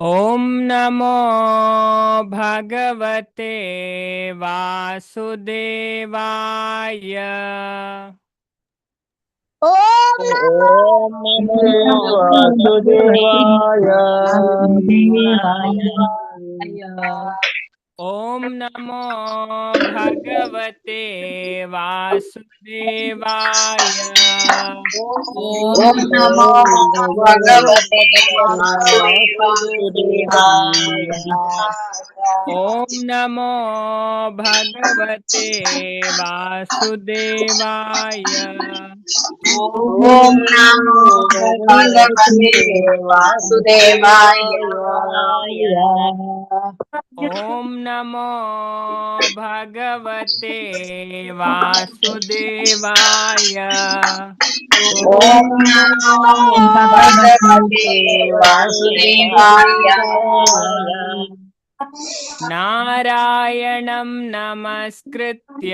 ॐ नमो भगवते वासुदेवाय. ఓం నమో ఓం నమో వాసుదేవాయ. ॐ नमो भगवते वासुदेवाय. ఓం నమో భగవతే వాసుదేవాయ. ॐ नमो भगवते वासुदेवाय. ఓం నమో భగవతే వాసుదేవాయ. ॐ नमो भगवते वासुदेवाय. ఓం నమో భగవతే వాసుదేవాయ. నారాయణం నమస్కృత్య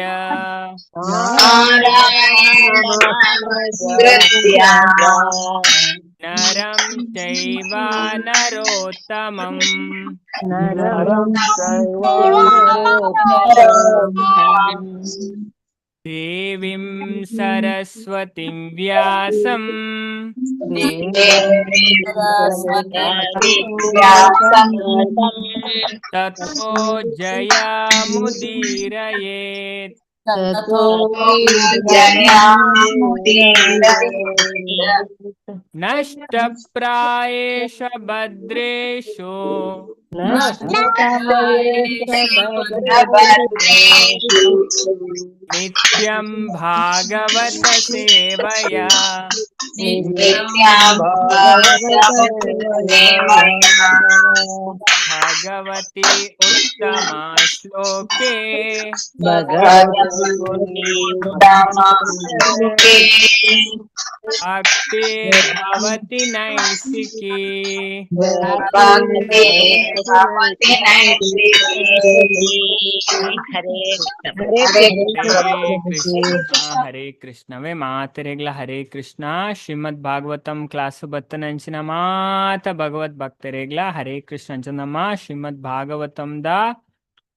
నారాయణ నమస్కృత్య నరం చైవ నరోత్తమం నరం చైవ దేవీం సరస్వతిం వ్యాసం వ్యాసం తతో జయముదీరయేత్. తతో జయాముదీరయేత్. నష్టప్రాయేష భద్రేషు నిత్యం భాగవత సేవయా నిత్యం భగవత సేవయా భగవతి ఉత్తమా శ్లోకే భగవతి ఉత్తమశ్లోకే భక్తి భవతి నైషికీ. భక్తి భవతి నైషికీ. హరే హరే హరే కృష్ణ హరే ಕೃಷ್ಣವೇ ಮಾತೆರೆಗ್ಲ ಹರೇ ಕೃಷ್ಣ. ಶ್ರೀಮದ್ ಭಾಗವತಂ ಕ್ಲಾಸ್ ಬತ್ತನಂಚಿನ ಮಾತ ಭಗವದ್ ಭಕ್ತರೆಗ್ಲ ಹರೇ ಕೃಷ್ಣ. ಅಂಚನಮ್ಮ ಶ್ರೀಮದ್ ಭಾಗವತಂದ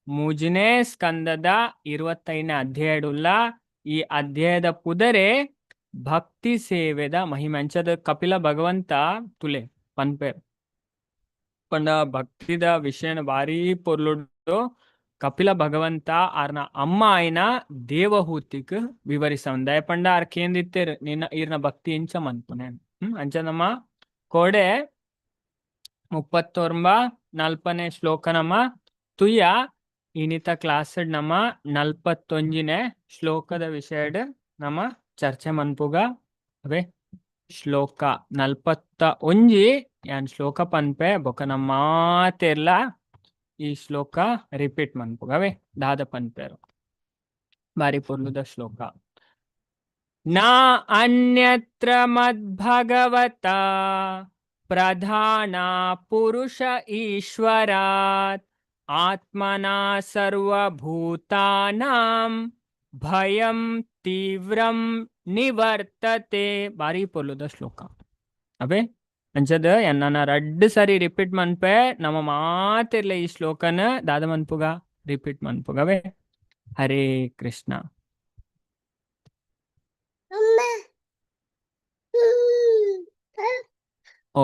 ಮೂಜನೇ ಸ್ಕಂದದ 25ನೇ ಅಧ್ಯಾಯಡುಲ್ಲ. ಈ ಅಧ್ಯಾಯದ ಪುದರೆ ಭಕ್ತಿ ಸೇವೆದ ಮಹಿಮೆ. ಅಂಚದ ಕಪಿಲ ಭಗವಂತ ತುಲೆ ಪನ್ಪೇರ್ ಪಂಡ ಭಕ್ತಿದ ವಿಷಯನ ಭಾರಿ ಪೊರ್ಲುಡು ಕಪಿಲ ಭಗವಂತ ಆರ್ನ ಅಮ್ಮ ಆಯ್ನ ದೇವಹೂತಿಕ್ ವಿವರಿಸವನ್. ದಯಪಂಡ ಆರ್ ಕೇಂದಿತ್ತೇರ್ ನಿನ್ನ ಈರ್ನ ಭಕ್ತಿ ಎಂಚ ಮನ್ಪುನೆ. ಅಂಚ ನಮ್ಮ ಕೋಡೆ 39 40ನೇ ಶ್ಲೋಕ ನಮ್ಮ ತುಯ್ಯ. ಇನಿತ ಕ್ಲಾಸ್ ನಮ್ಮ 41ನೇ ಶ್ಲೋಕದ ವಿಷಯಡ್ ನಮ್ಮ ಚರ್ಚೆ ಮನ್ಪುಗ. ಅವೇ ಶ್ಲೋಕ 41 ಯಾನ್ ಶ್ಲೋಕ ಪನ್ಪೆ, ಬೊಕ ನಮ್ಮ ಮಾತೆರ್ಲ ಈ ಶ್ಲೋಕ ರಿಪೀಟ್ ಮನ್ಪುಗ. ಅವೇ ದಾದ ಪನ್ಪೇರು, ಬಾರಿ ಪೊರ್ಲುದ ಶ್ಲೋಕ. ನಾ ಅನ್ಯತ್ರ ಮದ್ಭಗವತ ಪ್ರಧಾನ ಪುರುಷ ಈಶ್ವರಾತ್ ಆತ್ಮನಾ ಸರ್ವಭೂತಾನಾಂ ಭಯಂ ತೀವ್ರಂ ನಿವರ್ತತೆ. ಬಾರಿ ಪೊರ್ಲುದ ಶ್ಲೋಕ ಅವೇ. ಅಂಚದ ಎನ್ನ ರಡ್ಡ್ ಸರಿ ರಿಪೀಟ್ ಮನ್ಪೆ, ನಮ್ಮ ಮಾತಿರ್ಲ ಈ ಶ್ಲೋಕನ ದಾದ ಮನ್ಪುಗ, ರಿಪೀಟ್ ಮನ್ಪುಗ. ಅವೇ ಹರೇ ಕೃಷ್ಣ.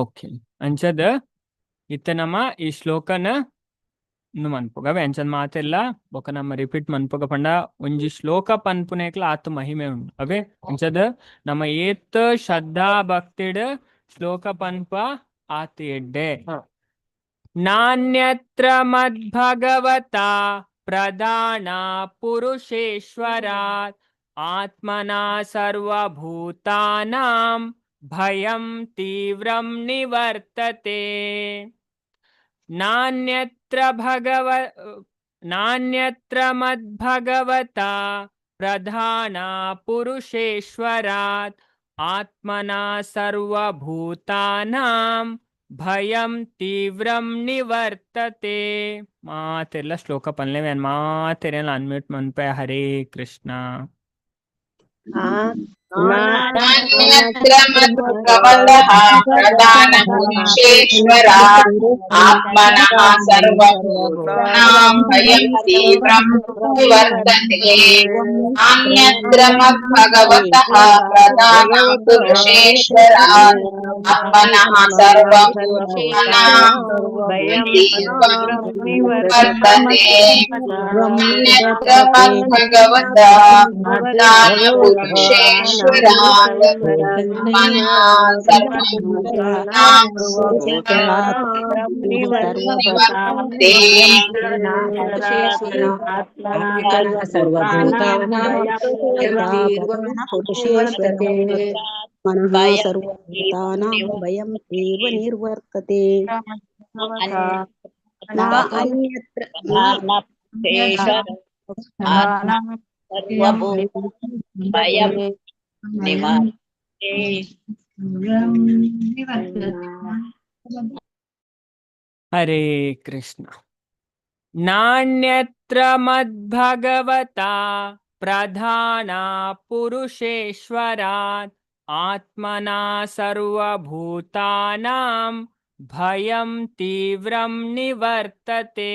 ಓಕೆ, ಅಂಚದ ಇತ್ತ ನಮ್ಮ ಈ ಶ್ಲೋಕನ ಮನ್ಪುಗ. ಅವೇ ಅಂಚದ ಮಾತೆಲ್ಲ ಬೊಕ ನಮ್ಮ ರಿಪೀಟ್ ಮನ್ಪುಗ. ಪಂಡ ಒಂಜಿ ಶ್ಲೋಕ ಪನ್ಪುನೇಕ್ಲ ಆತ್ ಮಹಿಮೆ ಉಂಡು. ಅವೇ ಅಂಚದ ನಮ್ಮ ಏತ್ ಶ್ರದ್ಧಾ ಭಕ್ತಿಡ್ ಶ್ಲೋಕ ಪನ್ಪ ಆತ್ ಎಡ್ಡೆ. ನಾನ್ಯತ್ರ ಮದ್ಭಗವತ ಪ್ರಧಾನ ಪುರುಷೇಶ್ವರಾತ್ ಆತ್ಮನಾ ಸರ್ವಭೂತಾನಾಂ ಭಯಂ ತೀವ್ರಂ ನಿವರ್ತತೆ. ನಾನ್ಯತ್ರ ಭಗವ ನಾನ್ಯತ್ರ ಮದ್ಭಗವತ ಪ್ರಧಾನ ಪುರುಷೇಶ್ವರಾತ್ ಆತ್ಮನಾ ಸರ್ವಭೂತಾನಾಂ ಭಯಂ ತೀವ್ರಂ ನಿವರ್ತತೆ. ಮಾತೆಲ್ಲ ಶ್ಲೋಕ ಪನ್ಲೆ, ಮಾತೆಲ್ಲ ಅನ್ಮ್ಯೂಟ್ ಮನ್ಪೆ. ಹರೇ ಕೃಷ್ಣ. नान्यत्र मद्भगवतः प्रधानपुरुषेश्वरात् आत्मनः सर्वभूतानां भयं तीव्रं निवर्तते। नान्यत्र मद्भगवतः प्रधानपुरुषेश्वरात् आत्मनः सर्वभूतानां భయం तीव्रं నివర్తతే. वर्तते। अन्यत्र मद्भगवतः प्रधानपुरुषेश्वरात् आत्मनः सर्वभूतानां निवर्तते। सर्वभूतानां मनः सर्वभूतानां भयं एव निर्वर्तते। न अन्यत्र భయం హరే కృష్ణ. నాణ్యత్ర మద్భగవతా ప్రధాన పురుషేశ్వరాత్ ఆత్మనా సర్వభూతానాం భయం తీవ్రం నివర్తతే.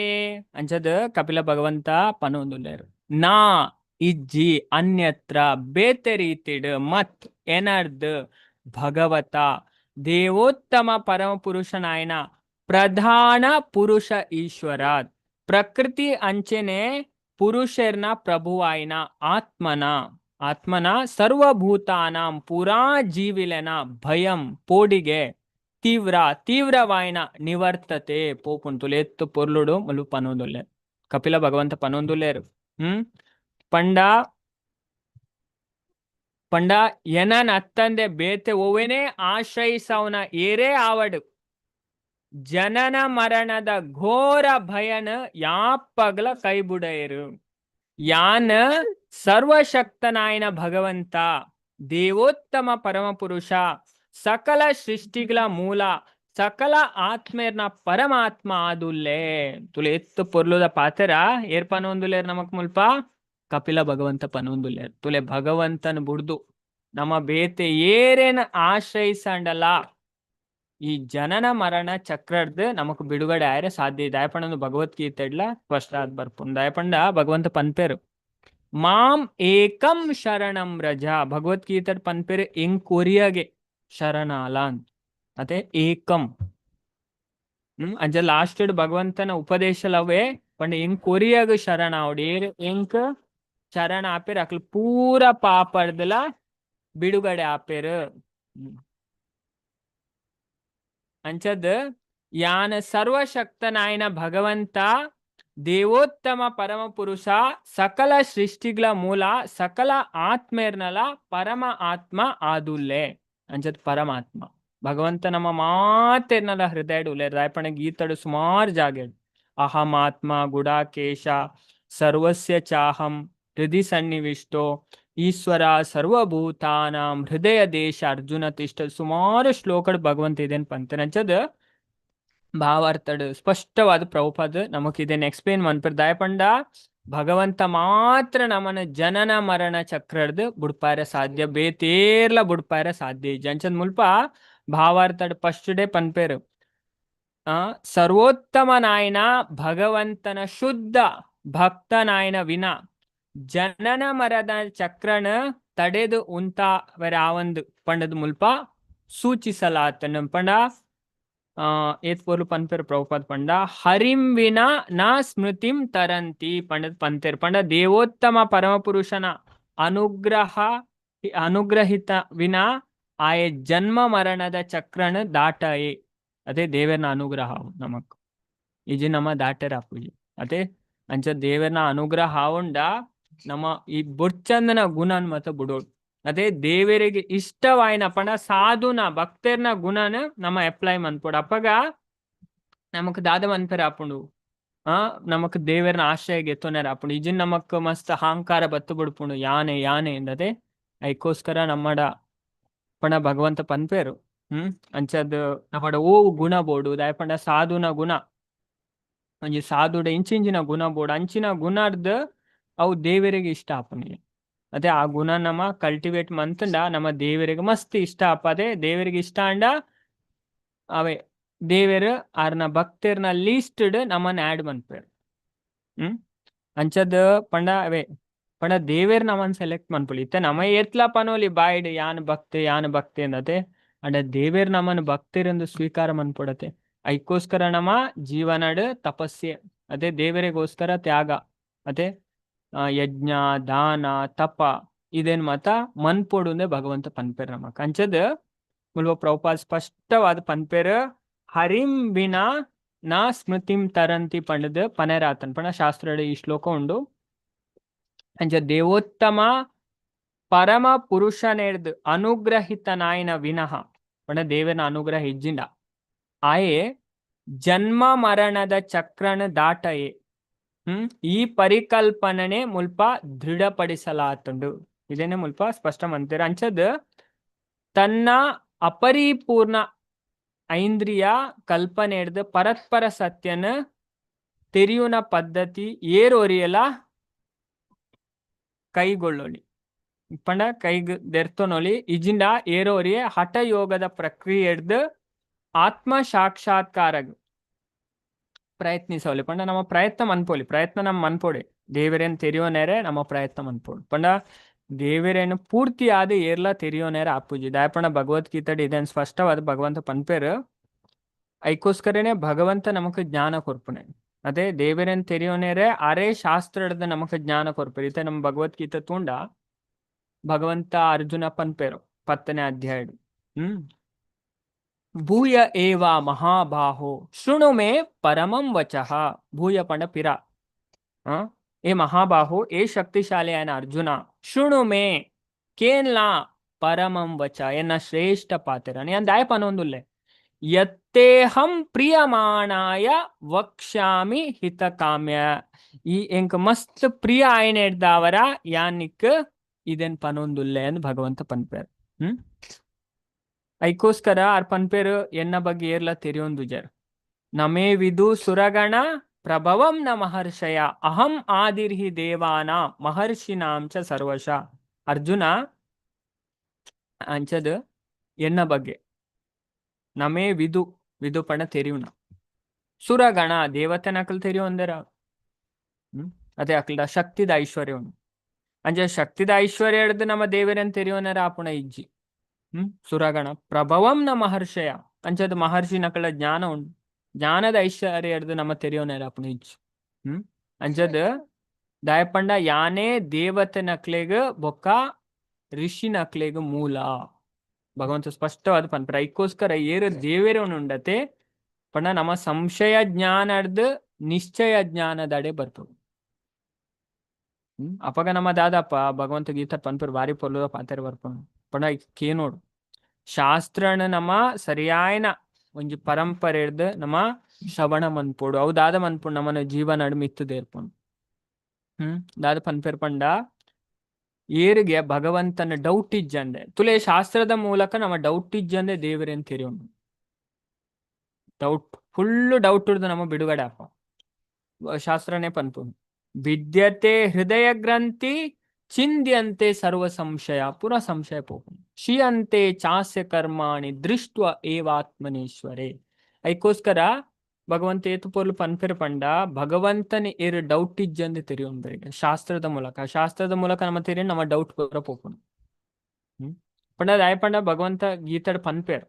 ಅಂಚದ ಕಪಿಲ ಭಗವಂತ ಪನೊಂದುಲ್ಲೆರ್. ನಾ ಇಜ್ಜಿ ಅನ್ಯತ್ರ ಬೇತೆ ರೀತಿಡ್ ಮತ್ ಎನರ್ದ್ ಭಗವತ ದೇವೋತ್ತಮ ಪರಮ ಪುರುಷನಾಯನ ಪ್ರಧಾನ ಪುರುಷ ಈಶ್ವರ ಪ್ರಕೃತಿ ಅಂಚೆನೆ ಪುರುಷರ್ನ ಪ್ರಭುವಾಯಿನ ಆತ್ಮನ ಆತ್ಮನ ಸರ್ವಭೂತಾನಾಂ ಪೂರಾ ಜೀವಿಲೆನ ಭಯಂ ಪೋಡಿಗೆ ತೀವ್ರ ತೀವ್ರವಾಯಿನ ನಿವರ್ತತೆ ಪೋಪುಂಟು. ಎತ್ತು ಪೊರ್ಲುಡು ಮುಲು ಪನೊಂದುಲ್ಲೆ ಕಪಿಲ ಭಗವಂತ ಪನೊಂದುಲ್ಲೇರು. ಪಂಡ ಪಂಡ ಎನನ್ ಅತ್ತಂದೆ ಬೇತೆ ಒವ್ವೆನೇ ಆಶ್ರಯಿಸವನ ಏರೇ ಆವಡು ಜನನ ಮರಣದ ಘೋರ ಭಯನ ಯಾಪಗ್ಲ ಕೈಬುಡಯರು. ಯಾನ್ ಸರ್ವಶಕ್ತನಾಯನ ಭಗವಂತ ದೇವೋತ್ತಮ ಪರಮಪುರುಷ ಸಕಲ ಸೃಷ್ಟಿಗಳ ಮೂಲ ಸಕಲ ಆತ್ಮೇರ್ನ ಪರಮಾತ್ಮ ಆದುಲ್ಲೆ. ತುಲೆ ಎತ್ತು ಪೊರ್ಲುದ ಪಾತೆರ ಏರ್ ಪನೊಂದುಲ್ಲೇರ್ ನಮಕ್ ಮುಲ್ಪ ಕಪಿಲ ಭಗವಂತ ಪನೊಂದುಲ್ಲೇರ್. ತುಲೆ ಭಗವಂತನ ಬುಡ್ದು ನಮ್ಮ ಬೇತೆ ಏರೇನ ಆಶ್ರಯಿಸಂಡಲ ಈ ಜನನ ಮರಣ ಚಕ್ರಡ್ದು ನಮಕ್ ಬಿಡುಗಡೆ ಆಯರೆ ಸಾಧ್ಯ. ದಯಪಂಡ ಭಗವದ್ಗೀತೆಡ್ಲ ಸ್ಪಷ್ಟ ಆದ್ ಬರ್ಪುಂಡು. ದಯಪಂಡ ಭಗವಂತ ಪನ್ಪೇರು ಮಾಂ ಏಕಂ ಶರಣಂ ರಜ. ಭಗವದ್ಗೀತೆ ಪನ್ಪೇರು ಎಂಕೊರಿಯಗೆ ಶರಣಾಲ ಅಂತ. ಅದೇ ಏಕಂ ಅಂಚ ಲಾಸ್ಟ್ ಭಗವಂತನ ಉಪದೇಶಲವೇ ಪಂಡ ಎಂಕೊರಿಯಗ ಶರಣ ಆವಡ್ ಏರ್ ಎಂಕ್ ಶರಣ ಆಪೇರ್ ಅಕ್ಲು ಪೂರ ಪಾಪರ್ದಲ ಬಿಡುಗಡೆ ಆಪೇರು. ಅಂಚದ್ ಯಾನ ಸರ್ವಶಕ್ತನಾಯನ ಭಗವಂತ ದೇವೋತ್ತಮ ಪರಮ ಪುರುಷ ಸಕಲ ಸೃಷ್ಟಿಗಳ ಮೂಲ ಸಕಲ ಆತ್ಮೇರ್ನಲ ಪರಮ ಆತ್ಮ ಆದುಲ್ಲೆ. ಅಂಚದ್ ಪರಮಾತ್ಮ ಭಗವಂತ ನಮ್ಮ ಮಾತೆರ್ನಲ ಹೃದಯ ಉಲ್ಲೇರ್. ರಾಯಪಣ ಗೀತಡು ಸುಮಾರು ಜಾಗೆಡ್ ಅಹಂ ಆತ್ಮ ಗುಡಾಕೇಶ ಸರ್ವಸ್ಯ ಚಾಹಂ ಹೃದಿ ಸನ್ನಿವಿಷ್ಟೋ ಈಶ್ವರ ಸರ್ವಭೂತಾನಾಂ ಹೃದಯ ದೇಶ ಅರ್ಜುನ ತಿಷ್ಟ. ಸುಮಾರು ಶ್ಲೋಕಡ್ ಭಗವಂತ ಇದೇನ್ ಪಂತನ. ಅಂಚದ್ ಭಾವಾರ್ಥಡ್ ಸ್ಪಷ್ಟವಾದ ಪ್ರಭುಪಾದ ನಮಕ್ ಇದನ್ನ ಎಕ್ಸ್ಪ್ಲೇನ್ ಮನ್ಪರ್. ದಯಪಂಡ ಭಗವಂತ ಮಾತ್ರ ನಮನ ಜನನ ಮರಣ ಚಕ್ರಡ್ದು ಬುಡ್ಪಾರೆ ಸಾಧ್ಯ, ಬೇತೇರ್ಲ ಬುಡ್ಪಾರೆ ಸಾಧ್ಯ ಇಜ್ಜಿ. ಅಂಚದ್ ಮುಲ್ಪ ಭಾವಾರ್ಥಡ್ ಫಸ್ಟ್ ಡೇ ಪನ್ಪೇರು ಸರ್ವೋತ್ತಮನಾಯನ ಭಗವಂತನ ಶುದ್ಧ ಭಕ್ತನಾಯನ ವಿನ ಜನನ ಮರದ ಚಕ್ರನ ತಡೆದು ಉಂತ ಆವಂದು ಪಂಡದ ಮುಲ್ಪ ಸೂಚಿಸಲಾತನ. ಪಂಡ ಏತ್ ಪೊರ್ಲು ಪನ್ಪೇರು ಪ್ರಭುಪಾದ. ಪಂಡ ಹರಿಂ ವಿನ ನಾ ಸ್ಮೃತಿಂ ತರಂತಿ ಪಂಡದ್ ಪಂತೇರು. ಪಂಡ ದೇವೋತ್ತಮ ಪರಮಪುರುಷನ ಅನುಗ್ರಹಿತ ವಿನ ಆಯೆ ಜನ್ಮ ಮರಣದ ಚಕ್ರನ ದಾಟಯೆ. ಅದೇ ದೇವರನ ಅನುಗ್ರಹ ನಮಕ್ ಇಜಿ ನಮ್ಮ ದಾಟರ ಪೂಜೆ. ಅದೇ ಅಂಚ ದೇವರನ ಅನುಗ್ರಹ ಉಂಡ ನಮ್ಮ ಈ ಬುರ್ಚಂದನ ಗುಣನ್ ಮತ ಬುಡೋಡು. ಅದೇ ದೇವರಿಗೆ ಇಷ್ಟವಾಯಿನ ಪಂಡ ಸಾಧುನ ಭಕ್ತರ್ನ ಗುಣನ ನಮ್ಮ ಅಪ್ಲೈ ಮನ್ಪೋಡು. ಅಪ್ಪಗ ನಮಕ್ ದಾದ ಮನ್ಪೆರ ಆಪುಂಡು. ನಮಕ್ ದೇವರನ ಆಶ್ರಯ ಎತ್ತೊನೆರ ಆಪುಂಡು. ಇಜಿನ್ ನಮಕ್ ಮಸ್ತ್ ಅಹಂಕಾರ ಬತ್ತು ಬಿಡ್ಪುಂಡು ಯಾನೆ ಯಾನೆ ಎಂದದೆ. ಐಕೋಸ್ಕರ ನಮ್ಮಡ ಪಂಡ ಭಗವಂತ ಪನ್ಪೇರು. ಅಂಚದ್ ನಮ್ಮಡ ಓ ಗುಣ ಬೋಡು ದಾಯ ಪಂಡ ಸಾಧುನ ಗುಣ ಒಂಜಿ ಸಾಧುಡ ಇಂಚಿಂಚಿನ ಗುಣ ಬೋಡು ಅಂಚಿನ ಗುಣರ್ದ್ ಅವು ದೇವರಿಗೆ ಇಷ್ಟ ಆಪುನಿ. ಅದೇ ಆ ಗುಣ ನಮ್ಮ ಕಲ್ಟಿವೇಟ್ ಮಂತಂಡ ನಮ್ಮ ದೇವರಿಗೆ ಮಸ್ತ್ ಇಷ್ಟ ಆಪದೆ. ದೇವರಿಗೆ ಇಷ್ಟ ಅಂಡ ಅವೇ ದೇವೆರ್ ಆರ್ನ ಭಕ್ತೆರ್ನ ಲೀಸ್ಟ್ ನಮ್ಮನ್ನ ಆಡ್ ಮನ್ಪೇರ್. ಅಂಚದ್ ಪಂಡ ಅವೇ ಪಂಡ ದೇವೆರ್ ನಮನ್ ಸೆಲೆಕ್ಟ್ ಮನ್ಪೊಲಿ. ಇತ್ತೆ ನಮ ಏತ್ಲ ಪನೋಲಿ ಬಾಯ್ಡ್ ಯಾನ್ ಭಕ್ತೆ ಯಾನ್ ಭಕ್ತೆ ಅಂದತೆ, ಅಂಡ ದೇವೆರ್ ನಮನ್ ಭಕ್ತೆರೆಂದು ಸ್ವೀಕಾರ ಮನ್ಪೊಡತೆ. ಐಕ್ಕೋಸ್ಕರ ನಮ್ಮ ಜೀವನಡ್ ತಪಸ್ಸೆ, ಅದೇ ದೇವರಿಗೋಸ್ಕರ ತ್ಯಾಗ, ಅದೇ ಯಜ್ಞ ದಾನ ತಪ ಇದೇನ್ ಮಾತ ಮನ್ಪೊಡುಂದೆ ಭಗವಂತ ಪನ್ಪೇರ್ ನಮಕ್. ಅಂಚದ್ ಮುಲ್ಪ ಪ್ರಭುಪಾದ ಸ್ಪಷ್ಟವಾದ ಪನ್ಪೇರ್, ಹರಿಂ ವಿನಾ ನಾ ಸ್ಮೃತಿಂ ತರಂತಿ ಪಂಡದ್ ಪನೆರಾತನ್ ಪಂಡ ಶಾಸ್ತ್ರಡ್ ಈ ಶ್ಲೋಕ ಉಂಡು. ಅಂಚ ದೇವೋತ್ತಮ ಪರಮ ಪುರುಷನೆರ್ದ್ ಅನುಗ್ರಹಿತನಾಯಿನ ವಿನಃ ಪಂಡ ದೇವನ ಅನುಗ್ರಹ ಇಜ್ಜಿಂಡ ಆಯೆ ಜನ್ಮ ಮರಣದ ಚಕ್ರನ ದಾಟಯೆ. ಈ ಪರಿಕಲ್ಪನೆ ಮುಲ್ಪ ದೃಢಪಡಿಸಲಾತುಂಡು. ಇದೇನೆ ಮುಲ್ಪ ಸ್ಪಷ್ಟ ಮಂತಿರ. ಅಂಚದ್ ತನ್ನ ಅಪರಿಪೂರ್ಣ ಐಂದ್ರಿಯ ಕಲ್ಪನೆ ಹಿಡ್ದು ಪರಸ್ಪರ ಸತ್ಯನ ತೆರೆಯುನ ಪದ್ಧತಿ ಏರೋರಿಯಲ ಕೈಗೊಳ್ಳೋಲಿ ಪಂಡ ಕೈಗ್ ದೆರ್ತೊನೊಲಿ ಇಜಿಂಡ ಏರೋರಿಯೆ ಹಠಯೋಗದ ಪ್ರಕ್ರಿಯೆ ಹಿಡ್ದು ಆತ್ಮ ಸಾಕ್ಷಾತ್ಕಾರಗ್ ಪ್ರಯತ್ನಿಸೋಲಿ. ಪಂಡ ನಮ್ಮ ಪ್ರಯತ್ನ ಮನ್ಪೋಲಿ, ಪ್ರಯತ್ನ ನಮ್ಮ ಮನ್ಪೋಡೆ ದೇವರೇನ್ ತೆರಿಯೋನೇರೆ ನಮ್ಮ ಪ್ರಯತ್ನ ಮನ್ಪೋಡು. ಪಂಡ ದೇವರೇನು ಪೂರ್ತಿಯಾದ ಏರ್ಲ ತೆರಿಯೋನೇರೆ ಆಪುಜಿ. ದಾಯಪಂಡ ಭಗವದ್ಗೀತೆಡ್ ಇದನ್ ಸ್ಪಷ್ಟವಾದ ಭಗವಂತ ಪನ್ಪೇರು. ಐಕೋಸ್ಕರನೇ ಭಗವಂತ ನಮಕ್ ಜ್ಞಾನ ಕೊರ್ಪುನೆ. ಅದೇ ದೇವರೇನ್ ತೆರಿಯೋನೇರೆ ಅರೆ ಶಾಸ್ತ್ರದ ನಮಕ್ ಜ್ಞಾನ ಕೊರ್ಪೇರು. ಇತ್ತೆ ನಮ್ಮ ಭಗವದ್ಗೀತೆ ತೂಂಡ ಭಗವಂತ ಅರ್ಜುನ ಪನ್ಪೇರು 10ನೇ ಅಧ್ಯಾಯ ಭೂಯ ಏವ ಮಹಾಬಾಹೋ ಶೃಣು ಮೇ ಪರಮಂ ವಚಃ. ಭೂಯ ಪಂಡ ಪಿರ, ಏ ಮಹಾಬಾಹು, ಏ ಶಕ್ತಿಶಾಲಿ ಆಯ್ನ ಅರ್ಜುನ, ಶೃಣು ಮೇ ಕೇನ್ಲಾ ಪರಮಂ ವಚ ಎನ್ನ ಶ್ರೇಷ್ಠ ಪಾತೆರ ಯಾನ್ ದಾಯ ಪನೊಂದುಲ್ಲೆ. ಯತ್ತೇಹಂ ಪ್ರಿಯಮಾಣಾಯ ವಕ್ಷ್ಯಾಮಿ ಹಿತಕಾಮ್ಯ. ಈ ಎಂಕ್ ಮಸ್ತ್ ಪ್ರಿಯ ಆಯ್ನೆಡ್ದಾವರ ಯಾನಿಕ್ ಇದೆನ್ ಪನೊಂದುಲ್ಲೆ ಅಂದ್ ಭಗವಂತ ಪನ್ಪೇರ್. ಐಕೋಸ್ಕರ ಆರ್ ಪನ್ಪೇರು ಎನ್ನ ಬಗ್ಗೆ ಏರ್ಲ ತೆರಿಯೊಂದುಜರ್. ನಮೇ ವಿದು ಸುರಗಣ ಪ್ರಭವಂ ನ ಮಹರ್ಷಯ ಅಹಂ ಆದಿರ್ಹಿ ದೇವಾನ ಮಹರ್ಷಿನಾಂ ಚ ಸರ್ವಶ. ಅರ್ಜುನ ಅಂಚದ್ ಎನ್ನ ಬಗ್ಗೆ ನಮೇ ವಿದು, ವಿದು ಪಣ ತೆರಿಯುನ, ಸುರಗಣ ದೇವತೆನಕಲ್ ತೆರಿಯೊಂದರ ಅದೇ ಅಕ್ಲ ಶಕ್ತಿದ ಐಶ್ವರ್ಯ ಉಂಡು. ಅಂಚ ಶಕ್ತಿದ ಐಶ್ವರ್ಯ ಹಿಡ್ದು ನಮ್ಮ ದೇವರನ್ ತೆರಿಯೋನರ ಆಪುಣ ಇಜ್ಜಿ. ಸುರಗಣ ಪ್ರಭವಂ ನ ಮಹರ್ಷಯ ಅಂಚದ ಮಹರ್ಷಿ ನಕಲ ಜ್ಞಾನ ಉಂಡು, ಜ್ಞಾನದ ಐಶ್ವರ್ಯ ಹಿಡ್ದು ನಮ್ಮ ತೆರಿಯೋನರ ಆಪುಣ ಇಜ್ಜಿ. ಅಂಚದ ದಾಯಪಂಡ ಯಾನೇ ದೇವತೆ ನಕ್ಲೆಗ್ ಬೊಕ್ಕ ಋಷಿ ನಕ್ಲೆಗ್ ಮೂಲ ಭಗವಂತ ಸ್ಪಷ್ಟವಾದ ಪನ್ಪರ. ಐಕ್ಕೋಸ್ಕರ ಏರು ದೇವೇರು ಉಂಡತೆ ಪಂಡ ನಮ್ಮ ಸಂಶಯ ಜ್ಞಾನಡ್ದು ನಿಶ್ಚಯ ಜ್ಞಾನದಡೆ ಬರ್ತದೆ. ಅಪಗ ನಮ್ಮ ದಾದಪ್ಪ ಭಗವಂತ ಗೀತಾ ಪನ್ಪರ್ ಬಾರಿ ಪೊರ್ಲುದ ಪಾತೆರ ಬರ್ಪುಂಡು. ಪಂಡ ಕೇನೋಡು ಶಾಸ್ತ್ರನ ನಮ್ಮ ಸರಿಯಾಯನ ಒಂಜಿ ಪರಂಪರೆ ಹಿಡ್ದು ನಮ್ಮ ಶ್ರವಣ ಮನ್ಪೊಡು. ಅವು ದಾದ ಮನ್ಪುಂಡು ನಮ್ಮನ ಜೀವನ ಮಿತ್ತು ದೇರ್ಪುಂಡು. ದಾದ ಪನ್ಪೆರ್ ಪಂಡ ಏರಿಗೆ ಭಗವಂತನ ಡೌಟ್ ಇಜ್ಜಂದೆ ತುಲೆ ಶಾಸ್ತ್ರದ ಮೂಲಕ ನಮ್ಮ ಡೌಟ್ ಇಜ್ಜಂದೆ ದೇವರೇನ್ ತೆರಿಯೋಣ. ಡೌಟ್ ಫುಲ್ ಡೌಟ್ ಹಿಡ್ದು ನಮ್ಮ ಬಿಡುಗಡೆ ಅಪ್ಪ ಶಾಸ್ತ್ರನೇ ಪನ್ಪುಂಡು. ವಿದ್ಯತೆ ಹೃದಯ ಗ್ರಂಥಿ ಚಿಂದ್ಯಂತೆ ಸರ್ವ ಸಂಶಯ ಪುರ ಸಂಶಯ ಪೋಪುಂಡು. ಕ್ಷೀಯಂತೆ ಚಾಸ್ಯ ಕರ್ಮಾಣಿ ದೃಷ್ಟ್ವ ಏವಾತ್ಮನೇಶ್ವರೇ. ಐಕೋಸ್ಕರ ಭಗವಂತ ಏತು ಪೊರ್ಲು ಪನ್ಪೆರ್ ಪಂಡ ಭಗವಂತನ ಏರು ಡೌಟ್ ಇಜ್ಜಂದೆ ತೆರಿಯೊಂಬೆರಿಗೆ ಶಾಸ್ತ್ರದ ಮೂಲಕ, ಶಾಸ್ತ್ರದ ಮೂಲಕ ನಮ್ಮ ತೆರಿಯ ನಮ್ಮ ಡೌಟ್ ಪೂರ ಪೋಪುಂಡು. ಪಂಡ ದಾಯ ಪಂಡ ಭಗವಂತ ಗೀತಡ್ ಪನ್ಪೆರ್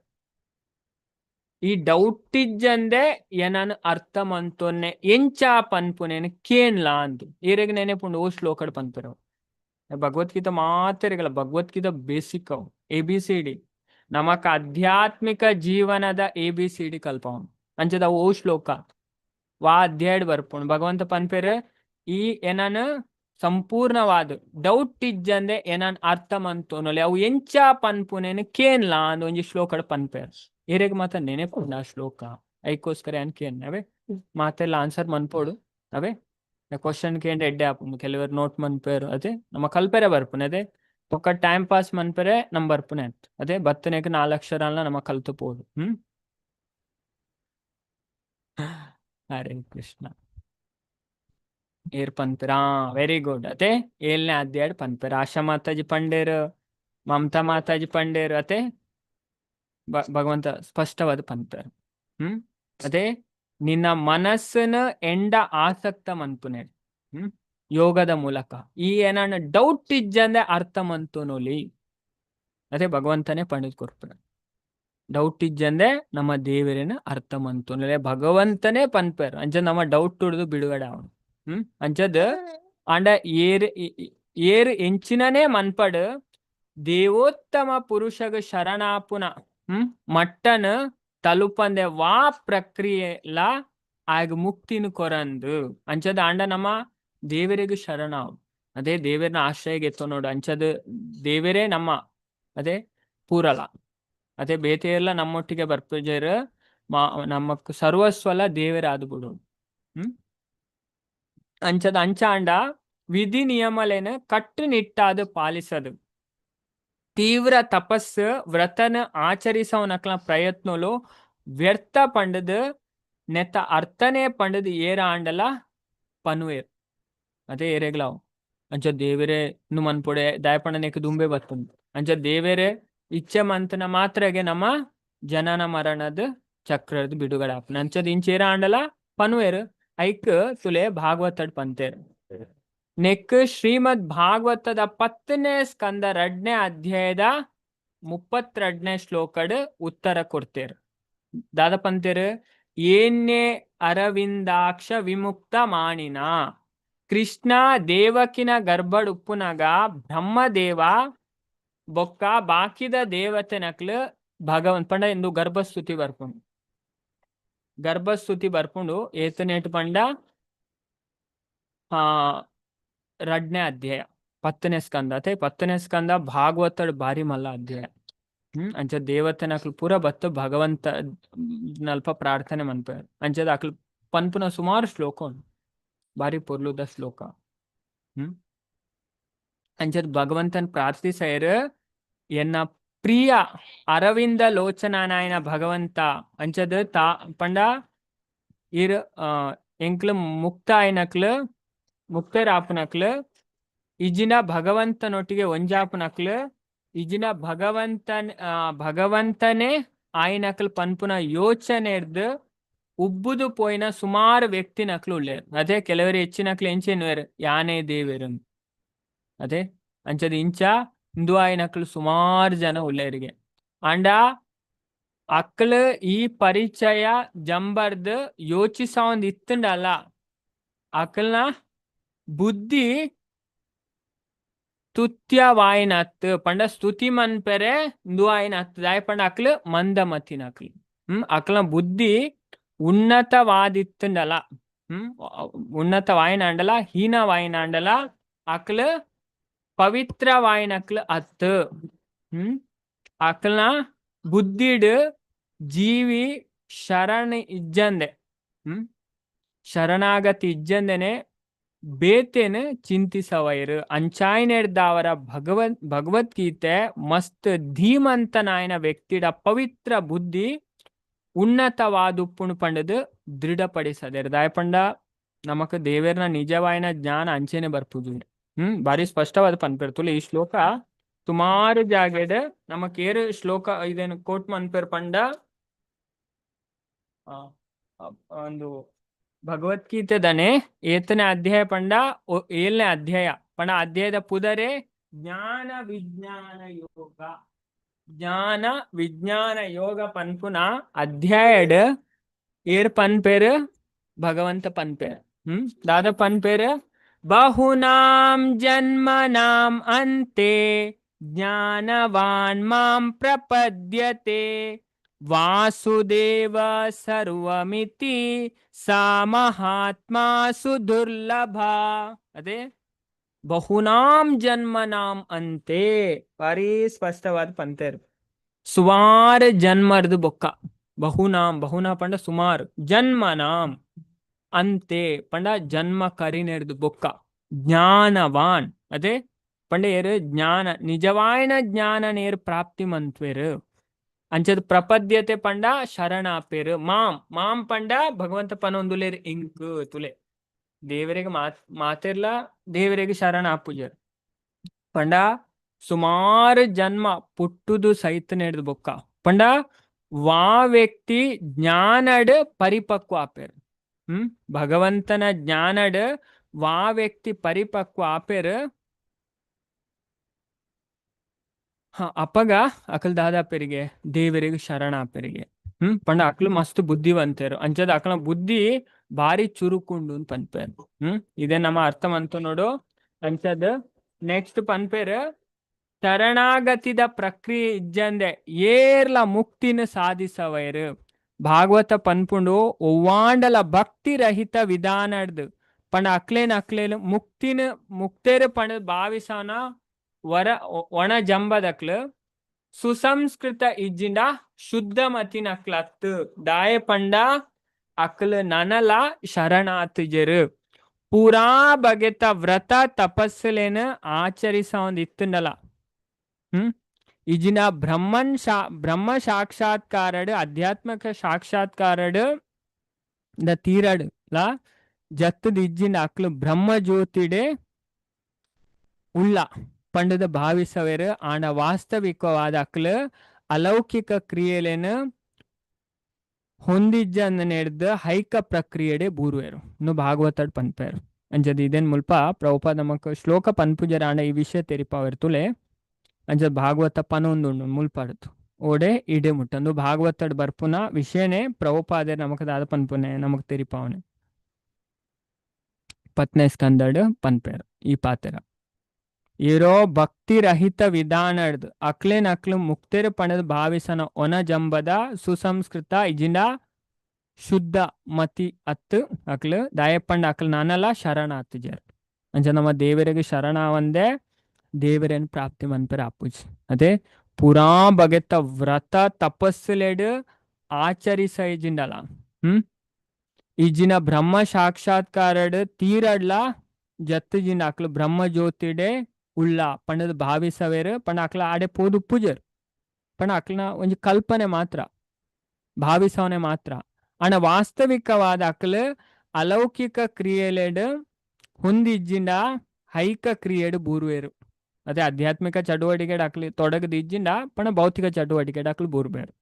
ಈ ಡೌಟ್ ಇಜ್ಜಂದೆ ಏನನ್ ಅರ್ಥ ಮಂತೊನ್ನೆ ಎಂಚ ಪನ್ಪುನೇನು ಕೇನ್ಲಾ ಅಂದು ಏರೆಗ್ ನೆನೆಪುಂಡು ಓ ಶ್ಲೋಕಡ್ ಪನ್ಪೆರ್. ಭಗವದ್ಗೀತೆ ಮಾತೆರಿಗಲ ಭಗವದ್ಗೀತೆ ಬೇಸಿಕ್ ಅವು ಎ ಬಿ ಸಿ ಡಿ ನಮಕ್ ಆಧ್ಯಾತ್ಮಿಕ ಜೀವನದ ಎ ಬಿ ಸಿ ಡಿ ಕಲ್ಪವನು. ಅಂಚದ ಓ ಶ್ಲೋಕ ವಾ ಅಧ್ಯಾಯಡ್ ಬರ್ಪುಂಡು ಭಗವಂತ ಪನ್ಪೆರ್ ಈ ಏನನ್ ಸಂಪೂರ್ಣವಾದ ಡೌಟ್ ಇಜ್ಜಂದೆ ಏನನ್ ಅರ್ಥ ಮಂತೊನೊಲಿ ಅವು ಎಂಚ ಪನ್ಪುನೇನು ಕೇನ್ಲಾ ಅಂದ್ ಒಂಜಿ ಶ್ಲೋಕಡ್ ಪನ್ಪೆರ್. ಏರೆಗ್ ಮಾತ ನೆನೆಪುಂಡು ಆ ಶ್ಲೋಕ ಐಕೋಸ್ಕರ ಏನ್ ಕೇನ್ ಅವೇ ಮಾತೆಲ್ಲ ಆನ್ಸರ್ ಮನ್ಪೊಡು. ಅವೇ ಕ್ವಶನ್ ಕೇಂದ್ರ ಎಡ್ಡೆ ಆಪುಂಡು ಕೆಲವರು ನೋಟ್ ಮನ್ಪೇರು ಅದೇ ನಮ್ಮ ಕಲ್ಪೆರೆ ಬರ್ಪುನೆ ಅದೇ ಬೊಕ್ಕ ಟೈಮ್ ಪಾಸ್ ಮನ್ಪೆರೆ ನಮ್ ಬರ್ಪುನೆ ಅದೇ ಬತ್ತನೆಗ್ ನಾಲ್ ಅಕ್ಷರ ನಮ್ಮ ಕಲ್ತು ಪೋದು. ಹರೇ ಕೃಷ್ಣ. ಏರ್ ಪನ್ಪೆರ್? Very good. ಅತೆ, ಏಳನೇ ಅಧ್ಯಾಯ ಪನ್ಪೆರ್. ಆಶಾ ಮಾತಾಜಿ ಪಂಡೇರ್, ಮಮತಾ ಮಾತಾಜಿ ಪಂಡೇರ್. ಅತೆ, ಭಗವಂತ ಸ್ಪಷ್ಟವಾದ ಪನ್ಪೆರ್. ಅದೇ ನಿನ್ನ ಮನಸ್ಸನ್ನ ಎಂಡ ಆಸಕ್ತ ಮನ್ಪುನೆ ಯೋಗದ ಮೂಲಕ. ಈ ಏನನ್ನ ಡೌಟ್ ಇಜ್ಜಂದೆ ಅರ್ಥ ಮಂತುನೊಲಿ. ಅದೇ ಭಗವಂತನೇ ಪಂಡಿತ್ ಕೊರ್ಪುನೆ. ಡೌಟ್ ಇಜ್ಜಂದೆ ನಮ್ಮ ದೇವರೇನ ಅರ್ಥ ಮಂತುನೊಲೆ ಭಗವಂತನೇ ಪನ್ಪೆರ್. ಅಂಚ ನಮ್ಮ ಡೌಟ್ ಹುಡ್ದು ಬಿಡುಗಡೆ ಅವನು. ಅಂಚದ್ ಆಂಡ ಏರ್ ಏರ್ ಎಂಚಿನನೇ ಮನ್ಪಡ್, ದೇವೋತ್ತಮ ಪುರುಷಗ ಶರಣಾಪುನ ಮಟ್ಟನ್ ತಲುಪಂದೆ ವಾ ಪ್ರಕ್ರಿಯೆಲ ಆಗ ಮುಕ್ತಿನ ಕೊರಂದು. ಅಂಚದ ಆಂಡ ನಮ್ಮ ದೇವರಿಗೆ ಶರಣ. ಅದೇ ದೇವರನ ಆಶ್ರಯಗೆ ಎತ್ತೋ ನೋಡು. ಅಂಚದ ದೇವರೇ ನಮ್ಮ ಅದೇ ಪೂರಲ. ಅದೇ ಬೇತೆ ಎಲ್ಲ ನಮ್ಮೊಟ್ಟಿಗೆ ಬರ್ಪುಜೆರ್. ಮಾ ನಮ್ಮ ಸರ್ವಸ್ವಲ ದೇವರ ಆದು ಬಿಡು. ಅಂಚದ ಅಂಚಾಂಡ ವಿಧಿ ನಿಯಮಲೇನ ಕಟ್ಟುನಿಟ್ಟಾದ ಪಾಲಿಸದು, ತೀವ್ರ ತಪಸ್ಸು ವ್ರತನ ಆಚರಿಸವನಕ್ಲ ಪ್ರಯತ್ನಲು ವ್ಯರ್ಥ ಪಂಡದು, ನೆತ್ತ ಅರ್ಥನೇ ಪಂಡದು ಏರ ಆಂಡಲ ಪನುವೇರ್. ಅದೇ ಏರೆಗ್ಲಾವ್ ಅಂಚ ದೇವರೇ ನು ಮನ್ಪೊಡೆ ದಾಯಪಂಡ ದುಂಬೆ ಬತ್ತುಂಡು. ಅಂಚ ದೇವರೇ ಇಚ್ಛೆ ಮಂತನ ಮಾತ್ರಗೆ ನಮ್ಮ ಜನನ ಮರಣದ ಚಕ್ರದ ಬಿಡುಗಡೆ ಆಪುನ. ಅಂಚದ ಇಂಚೇರ ಆಂಡಲ ಪನುವೇರ್. ಐಕ್ ತುಲೆ ಭಾಗವತಡ್ ಪಂತೇರ್. ನೆಕ್ ಶ್ರೀಮದ್ ಭಾಗವತದ 10ನೇ ಸ್ಕಂದ 2ನೇ ಅಧ್ಯಾಯದ 32ನೇ ಶ್ಲೋಕಡ್ ಉತ್ತರ ಕೊಡ್ತೇರ್. ದಾದ ಪಂತೇರ್? ಏನ್ಯೆ ಅರವಿಂದಾಕ್ಷ ವಿಮುಕ್ತ ಮಾಣಿನ. ಕೃಷ್ಣ ದೇವಕಿನ ಗರ್ಭಡ್ ಉಪ್ಪುನಗ ಬ್ರಹ್ಮದೇವ ಬೊಕ್ಕ ಬಾಕಿದ ದೇವತೆನಕ್ಲು ಭಗವಂತ ಪಂಡ ಎಂದು ಗರ್ಭಸ್ತುತಿ ಬರ್ಪುಂಡು. ಗರ್ಭಸ್ತುತಿ ಬರ್ಪುಂಡು ಏತನೇಟ್ ಪಂಡ 2ನೇ ಅಧ್ಯಾಯ 10ನೇ ಸ್ಕಂದ. ಅತೆ, 10ನೇ ಸ್ಕಂದ ಭಾಗವತಡ್ ಬಾರಿ ಮಲ್ಲ ಅಧ್ಯಾಯ. ಅಂಚ ದೇವತೆನಕ್ಲು ಪೂರ ಬತ್ತು ಭಗವಂತ ನಲ್ಪ ಪ್ರಾರ್ಥನೆ ಮನ್ಪೆರ್. ಅಂಚದ ಅಕ್ಲು ಪನ್ಪುನ ಸುಮಾರು ಶ್ಲೋಕ ಉಂಡು, ಬಾರಿ ಪೊರ್ಲುದ ಶ್ಲೋಕ. ಅಂಚದ ಭಗವಂತನ್ ಪ್ರಾರ್ಥಿಸೈರ್, ಎನ್ನ ಪ್ರಿಯ ಅರವಿಂದ ಲೋಚನಾನಾಯನ ಭಗವಂತ. ಅಂಚದ ತಾ ಪಂಡ ಇರ್ ಎಂಕ್ಲು ಮುಕ್ತ ಆಯ್ನಕ್ಲು, ಮುಕ್ತರಾಪುನಕ್ಲು, ಇಜಿನ ಭಗವಂತನೊಟ್ಟಿಗೆ ಒಂಜಾಪುನಕ್ಲು, ಇಜಿನ ಭಗವಂತನೇ ಆಯ್ನಕ್ಲು ಪನ್ಪುನ ಯೋಚನೆರ್ದು ಉಬ್ಬುದು ಪೋಯಿನ ಸುಮಾರು ವ್ಯಕ್ತಿನಕ್ಲು ಉಲ್ಲೇರ್. ಅದೇ ಕೆಲವರು ಹೆಚ್ಚಿನಕ್ಲು ಎಂಚೆನ್ನುವೆರ್, ಯಾನೇ ದೇವೆರು. ಅದೇ ಅಂಚದ ಇಂಚ ಹಿಂದೂ ಆಯ್ನಕ್ಲು ಸುಮಾರು ಜನ ಉಲ್ಲೇರಿಗೆ. ಆಂಡ ಅಕ್ಲು ಈ ಪರಿಚಯ ಜಂಬರ್ದ್ ಯೋಚಿಸವಂದ್ ಇತ್ತುಂಡಲ್ಲ, ಅಕ್ಲ್ನ ಬುದ್ಧಿ ತುತ್ಯವಾಯಿನತ್ ಪಂಡ ಸ್ತುತಿ ಮನ್ಪೆರೆ ಇಂದು ಆಯಿನತ್. ದಾಯ ಪಂಡ ಅಕ್ಲು ಮಂದಮತಿನಕ್ಲು. ಅಕ್ಲ್ನ ಬುದ್ಧಿ ಉನ್ನತವಾದಿತ್ತುಂಡಲ, ಉನ್ನತವಾಯಿನಾಂಡಲ ಹೀನವಾಯಿನಾಂಡಲ ಅಕ್ಲು ಪವಿತ್ರವಾಯಿನಕ್ಲು ಅತ್ತು. ಅಕ್ಲ್ನ ಬುದ್ಧಿಡ್ ಜೀವಿ ಶರಣ ಇಜ್ಜಂದೆ, ಶರಣಾಗತಿ ಇಜ್ಜಂದೆನೆ ಬೇತೇನ ಚಿಂತಿಸವೈರು. ಅಂಚಾಯ್ನೆಡ್ದಾವರ ಭಗವದ್ಗೀತೆ ಮಸ್ತ್ ಧೀಮಂತನಾಯನ ವ್ಯಕ್ತಿಡ ಪವಿತ್ರ ಬುದ್ಧಿ ಉನ್ನತವಾದುಪ್ಪುಣು ಪಂಡದು ದೃಢಪಡಿಸದೆ. ದಾಯಪಂಡ ನಮಕ್ ದೇವೇರ್ನ ನಿಜವಾಯಿನ ಜ್ಞಾನ ಅಂಚೆನೆ ಬರ್ಪುದು. ಬಾರಿ ಸ್ಪಷ್ಟವಾದ ಪನ್ಪೆರ್ತುಲ್ಲ. ಈ ಶ್ಲೋಕ ಸುಮಾರು ಜಾಗೆಡ್ ನಮಕ್ ಏರು ಶ್ಲೋಕ ಇದೇನು ಕೋಟ್ ಮನ್ಪೆರ್ ಪಂಡ, ಒಂದು ಭಗವದ್ಗೀತೆದನೆ ಏತನೇ ಅಧ್ಯಾಯ ಪಂಡ 7ನೇ ಅಧ್ಯಾಯ ಪಂಡ ಅಧ್ಯಾಯದ ಪುದರೆ ಜ್ಞಾನ ವಿಜ್ಞಾನ ಯೋಗ. ಜ್ಞಾನ ವಿಜ್ಞಾನ ಯೋಗ ಪನ್ಪುನ ಅಧ್ಯಾಯಡ್ ಏರ್ ಪನ್ಪೇರ್? ಭಗವಂತ ಪನ್ಪೇರ್. ದಾದ ಪನ್ಪೇರ್? ಬಹುನಾಂ ಜನ್ಮನಾಂ ಅಂತೆ ಜ್ಞಾನವಾನ್ ಮಾಂ ಪ್ರಪದ್ಯತೆ ವಾಸುದೇವ ಸರ್ವಮಿತಿ ಸಾ ಮಹಾತ್ಮಾ ಸುದುರ್ಲಭ. ಅದೇ ಬಹುನಾಂ ಜನ್ಮನಾಂ ಅಂತೆ ಭಾರಿ ಸ್ಪಷ್ಟವಾದ ಪಂತೇರ್. ಸುಮಾರು ಜನ್ಮರ್ದು ಬೊಕ್ಕ, ಬಹುನಾಂ, ಬಹುನಾ ಪಂಡ ಸುಮಾರು, ಜನ್ಮನಾಂ ಅಂತೆ ಪಂಡ ಜನ್ಮ ಕರಿನೆರ್ದು ಬೊಕ್ಕ, ಜ್ಞಾನವಾನ್ ಅದೇ ಪಂಡ ಏರು ಜ್ಞಾನ, ನಿಜವಾಯನ ಜ್ಞಾನ ನೇರು ಪ್ರಾಪ್ತಿ ಮಂತ್ವೇರು. ಅಂಚದ ಪ್ರಪದ್ಯತೆ ಪಂಡ ಶರಣಾಪೇರು, ಮಾಂ ಮಾಂ ಪಂಡ ಭಗವಂತ ಪನೊಂದುಲೇರ್ ಇಂಕ್ ತುಲೆ. ದೇವರಿಗೆ ಮಾತ್ ಮಾತೆರ್ಲ ದೇವರಿಗೆ ಶರಣ ಆಪುಜೆರ್. ಪಂಡ ಸುಮಾರು ಜನ್ಮ ಪುಟ್ಟುದು ಸೈತ್ ನೆಡ್ದು ಬೊಕ್ಕ ಪಂಡ ವಾ ವ್ಯಕ್ತಿ ಜ್ಞಾನಡ್ ಪರಿಪಕ್ವ ಆಪೆರ್, ಭಗವಂತನ ಜ್ಞಾನಡ್ ವಾ ವ್ಯಕ್ತಿ ಪರಿಪಕ್ವ ಆಪೆರ್, ಅಪಗ ಅಕಲ್ ದಾದಾಪೆರಿಗೆ ದೇವರಿಗೆ ಶರಣ ಆಪೆರಿಗೆ. ಪಂಡ ಅಕ್ಲು ಮಸ್ತ್ ಬುದ್ಧಿವಂತೆರು, ಅಂಚದ ಅಕ್ಲ ಬುದ್ಧಿ ಬಾರಿ ಚುರುಕುಂಡು ಪನ್ಪೆರ್. ಇದೇ ನಮ್ಮ ಅರ್ಥ ಮಂತು ನೋಡು. ಅಂಚದ ನೆಕ್ಸ್ಟ್ ಪನ್ಪೆರ್, ಶರಣಾಗತಿದ ಪ್ರಕ್ರಿಯೆ ಇಜ್ಜಂದೆ ಏರ್ಲ ಮುಕ್ತಿನ ಸಾಧಿಸವೈರು. ಭಾಗವತ ಪನ್ಪುಂಡು ಒವ್ವಾಂಡಲ ಭಕ್ತಿ ರಹಿತ ವಿಧಾನಡ್ದು ಪಂಡ ಅಕ್ಲೇನ ಅಕ್ಲೇನು ಮುಕ್ತಿನ ಮುಕ್ತೇರು ಪಂಡ ಭಾವಿಸನ ವರ ಒಣ ಜಂಬದಕ್ಲು ಸುಸಂಸ್ಕೃತ ಇಜ್ಜಿಂಡ ಶುದ್ಧ ಮತಿನಕ್ಲತ್ತು ದಾಯ ಪಂಡ ಅಕ್ಲು ನನಲ ಶರಣಾತಿಜರು ಪೂರಾ ಬಗೆತ ವ್ರತ ತಪಸ್ಸುಲೇನು ಆಚರಿಸೊಂದು ಇತ್ತುಂಡಲ. ಇಜಿನ ಬ್ರಹ್ಮನ್ ಶಾ ಬ್ರಹ್ಮ ಸಾಕ್ಷಾತ್ಕಾರಡು ಆಧ್ಯಾತ್ಮಿಕ ಸಾಕ್ಷಾತ್ಕಾರಡು ದ ತೀರಡು ಲಾ ಜತ್ತದ ಇಜ್ಜಿನ ಅಕ್ಲು ಬ್ರಹ್ಮ ಜ್ಯೋತಿಡೆ ಉಳ್ಳ ಪಂಡದ ಭಾವಿಸವೇರು. ಆಂಡ ವಾಸ್ತವಿಕವಾದ ಅಕ್ಲು ಅಲೌಕಿಕ ಕ್ರಿಯೆಲೇನು ಹೊಂದಿಜ್ಜಂದ ನೆಡ್ದು ಹೈಕ ಪ್ರಕ್ರಿಯೆಡೆ ಬೂರುವೆರು ಇನ್ನು ಭಾಗವತಡ್ ಪನ್ಪೇರು. ಅಂಚದ ಇದೇನ್ ಮುಲ್ಪ ಪ್ರಭುಪಾದ ನಮಕ್ ಶ್ಲೋಕ ಪನ್ಪುಜರ, ಆಂಡ ಈ ವಿಷಯ ತೆರಿಪಾವೆರ್ ತುಲೆ. ಅಂಚ ಭಾಗವತ ಪನೊಂದುಂಡು ಮುಲ್ಪಾಡ್ತು ಓಡೆ ಇಡೆ ಮುಟ್ಟಂದು ಭಾಗವತಡ್ ಬರ್ಪುನ ವಿಷಯನೇ ಪ್ರಭುಪಾದೆ ನಮಕ್ ದಾದ ಪನ್ಪುನೆ ನಮಕ್ ತೆರಿಪಾವನೆ ಪತ್ನೆ ಸ್ಕಂದಡ್ ಪನ್ಪೇರು ಈ ಪಾತೆರ. ಇರೋ ಭಕ್ತಿ ರಹಿತ ವಿಧಾನಡ್ದು ಅಕ್ಲೇನ್ ಅಕ್ಲು ಮುಕ್ತೇರು ಪಣದ ಭಾವಿಸನ ಒನ ಜಂಬದ ಸುಸಂಸ್ಕೃತ ಇಜಿಂಡ ಶುದ್ಧ ಮತಿ ಅತ್ತು ಅಕ್ಲು ದಾಯಪ್ಪಂಡ ಅಕ್ಲು ನಾನಲ್ಲ ಶರಣ ಆತುಜರ್. ಅಂಚ ನಮ್ಮ ದೇವರಿಗೆ ಶರಣ ಒಂದೇ ದೇವರೇನು ಪ್ರಾಪ್ತಿ ಮನ್ಪೆರ ಆಪುಜಿ. ಅದೇ ಪೂರಾ ಬಗೆತ ವ್ರತ ತಪಸ್ಸುಲೆಡ್ ಆಚರಿಸ ಇಜಿಂಡಲ ಇಜಿನ ಬ್ರಹ್ಮ ಸಾಕ್ಷಾತ್ಕಾರಡ್ ತೀರಡ್ಲ ಜತ್ತು ಜಿಂಡ ಅಕ್ಲು ಬ್ರಹ್ಮ ಜ್ಯೋತಿಡೆ ಉಳ್ಳ ಪಂಡದ ಭಾವಿಸವೇರು. ಪಂಡ ಅಕ್ಲ ಆಡೆ ಪೋದು ಪೂಜರ್ ಪಂಡ ಅಕ್ಲನ ಒಂಜಿ ಕಲ್ಪನೆ ಮಾತ್ರ ಭಾವಿಸವನೆ ಮಾತ್ರ. ಆಂಡ ವಾಸ್ತವಿಕವಾದ ಅಕ್ಲು ಅಲೌಕಿಕ ಕ್ರಿಯೆಲೆಡ್ ಹೊಂದಿಜ್ಜಿಂಡ ಹೈಕ ಕ್ರಿಯೆಡ್ ಬೂರುವೇರು. ಅದೇ ಆಧ್ಯಾತ್ಮಿಕ ಚಟುವಟಿಕೆ ಅಕ್ಲಿ ತೊಡಗದ ಇಜ್ಜಿಂಡ ಪಂಡ ಭೌತಿಕ ಚಟುವಟಿಕೆ ಅಕ್ಲು ಬೂರ್ಬೇರು.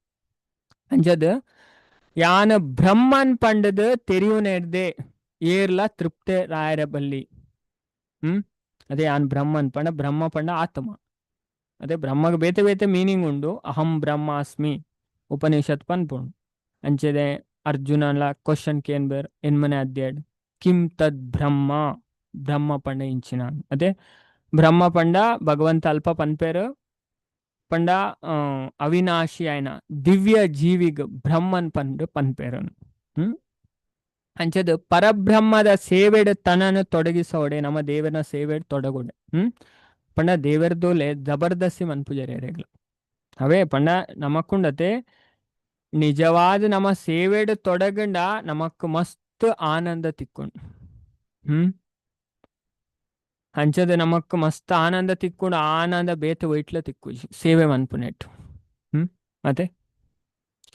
ಅಂಚದ್ ಯಾನ ಬ್ರಹ್ಮನ್ ಪಂಡದ ತೆರಿಯುನೆಡ್ದೆ ಏರ್ಲ ತೃಪ್ತೆ ರಾಯರ ಬಲ್ಲಿ. ಅದೇ ಯಾನ್ ಬ್ರಹ್ಮನ್ ಪಂಡ ಬ್ರಹ್ಮ ಪಂಡ ಆತ್ಮ. ಅದೇ ಬ್ರಹ್ಮಗ್ ಬೇತೆ ಬೇತೆ ಮೀನಿಂಗ್ ಉಂಡು. ಅಹಂ ಬ್ರಹ್ಮಾಸ್ಮಿ ಉಪನಿಷತ್ ಪನ್ಪುಂಡು. ಅಂಚೆದೆ ಅರ್ಜುನಲ ಕ್ವಶನ್ ಕೇನ್ ಬೇರ್ ಎನ್ಮನೆ ಅಧ್ಯಾಯಡ್ ಕಿಂ ತದ್ ಬ್ರಹ್ಮ ಬ್ರಹ್ಮ ಪಂಡ ಇಂಚಿನ. ಅದೇ ಬ್ರಹ್ಮ ಪಂಡ ಭಗವಂತ ಅಲ್ಪ ಪನ್ಪೇರು ಪಂಡ ಅವಿನಾಶಿ ಆಯ್ನ ದಿವ್ಯ ಜೀವಿಗ್ ಬ್ರಹ್ಮನ್ ಪಂಡ್ ಪನ್ಪೇರು. ಅಂಚದ ಪರಬ್ರಹ್ಮದ ಸೇವೆಡ್ ತನನು ತೊಡಗಿಸೋಡೆ ನಮ್ಮ ದೇವರ ಸೇವೆಡ್ ತೊಡಗೋಡೆ. ಪಂಡ ದೇವರದೋಲೆ ಜಬರ್ದಸ್ತಿ ಮನ್ಪುಜರೆ ಅವೇ ಪಂಡ ನಮಕ್ಕುಂಡತೆ ನಿಜವಾದ ನಮ್ಮ ಸೇವೆಡ್ ತೊಡಗಂಡ ನಮಕ್ ಮಸ್ತ್ ಆನಂದ ತಿಕ್ಕೊಂಡು. ಅಂಚದ ನಮಕ್ ಮಸ್ತ್ ಆನಂದ ತಿಕ್ಕೊಂಡು ಆನಂದ ಬೇತೆ ವೈಟ್ಲ ತಿಕ್ಕು ಸೇವೆ ಮನ್ಪುನೆಟ್. ಮತ್ತೆ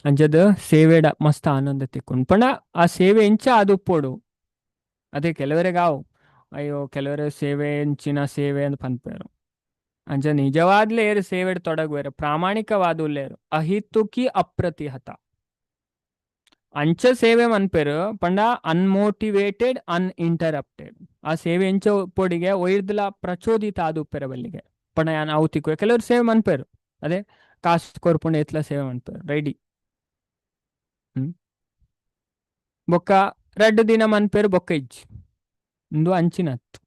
ಅಂಚದ ಸೇವೆಡ ಮಸ್ತ್ ಆನಂದ ತಿಕ್ಕೊಂಡು ಪಂಡ ಆ ಸೇವೆ ಇಂಚ ಅದು ಉಪ್ಪೋಡು. ಅದೇ ಕೆಲವರಿಗಾವು ಅಯ್ಯೋ ಕೆಲವರು ಸೇವೆ ಇಂಚಿನ ಸೇವೆ ಅಂತ ಪನ್ಪೇರು. ಅಂಚ ನಿಜವಾದ್ಲೇ ಏರು ಸೇವೆಡ್ ತೊಡಗುವೇರು ಪ್ರಾಮಾಣಿಕವಾದ ಉಲ್ಲೇರು ಅಹಿತುಕಿ ಅಪ್ರತಿಹತ ಅಂಚ ಸೇವೆ ಮನ್ಪೇರು ಪಂಡ ಅನ್ಮೋಟಿವೇಟೆಡ್ ಅನ್ಇಂಟರಪ್ಟೆಡ್. ಆ ಸೇವೆ ಎಂಚ ಪೊಡಿಗೆ ಒಯ್ದಲ ಪ್ರಚೋದಿತ ಆದ ಉಪ್ಪೆರ ಬಲ್ಲಿಗೆ ಪಂಡ ಯಾನ್ ಅವು ತಿಕ್ಕುವೆ ಕೆಲವರು ಸೇವೆ ಮನ್ಪೇರು. ಅದೇ ಕಾಸು ಕೊರ್ಪುಂಡ ಎತ್ಲ ಸೇವೆ ಮನ್ಪೇರು ರೆಡಿ. ಬೊಕ್ಕ ರಡ್ಡು ದಿನ ಮನ್ಪೇರು ಬೊಕ್ಕ ಇಜ್ಜಿ ಇಂದು ಅಂಚಿನತ್ತು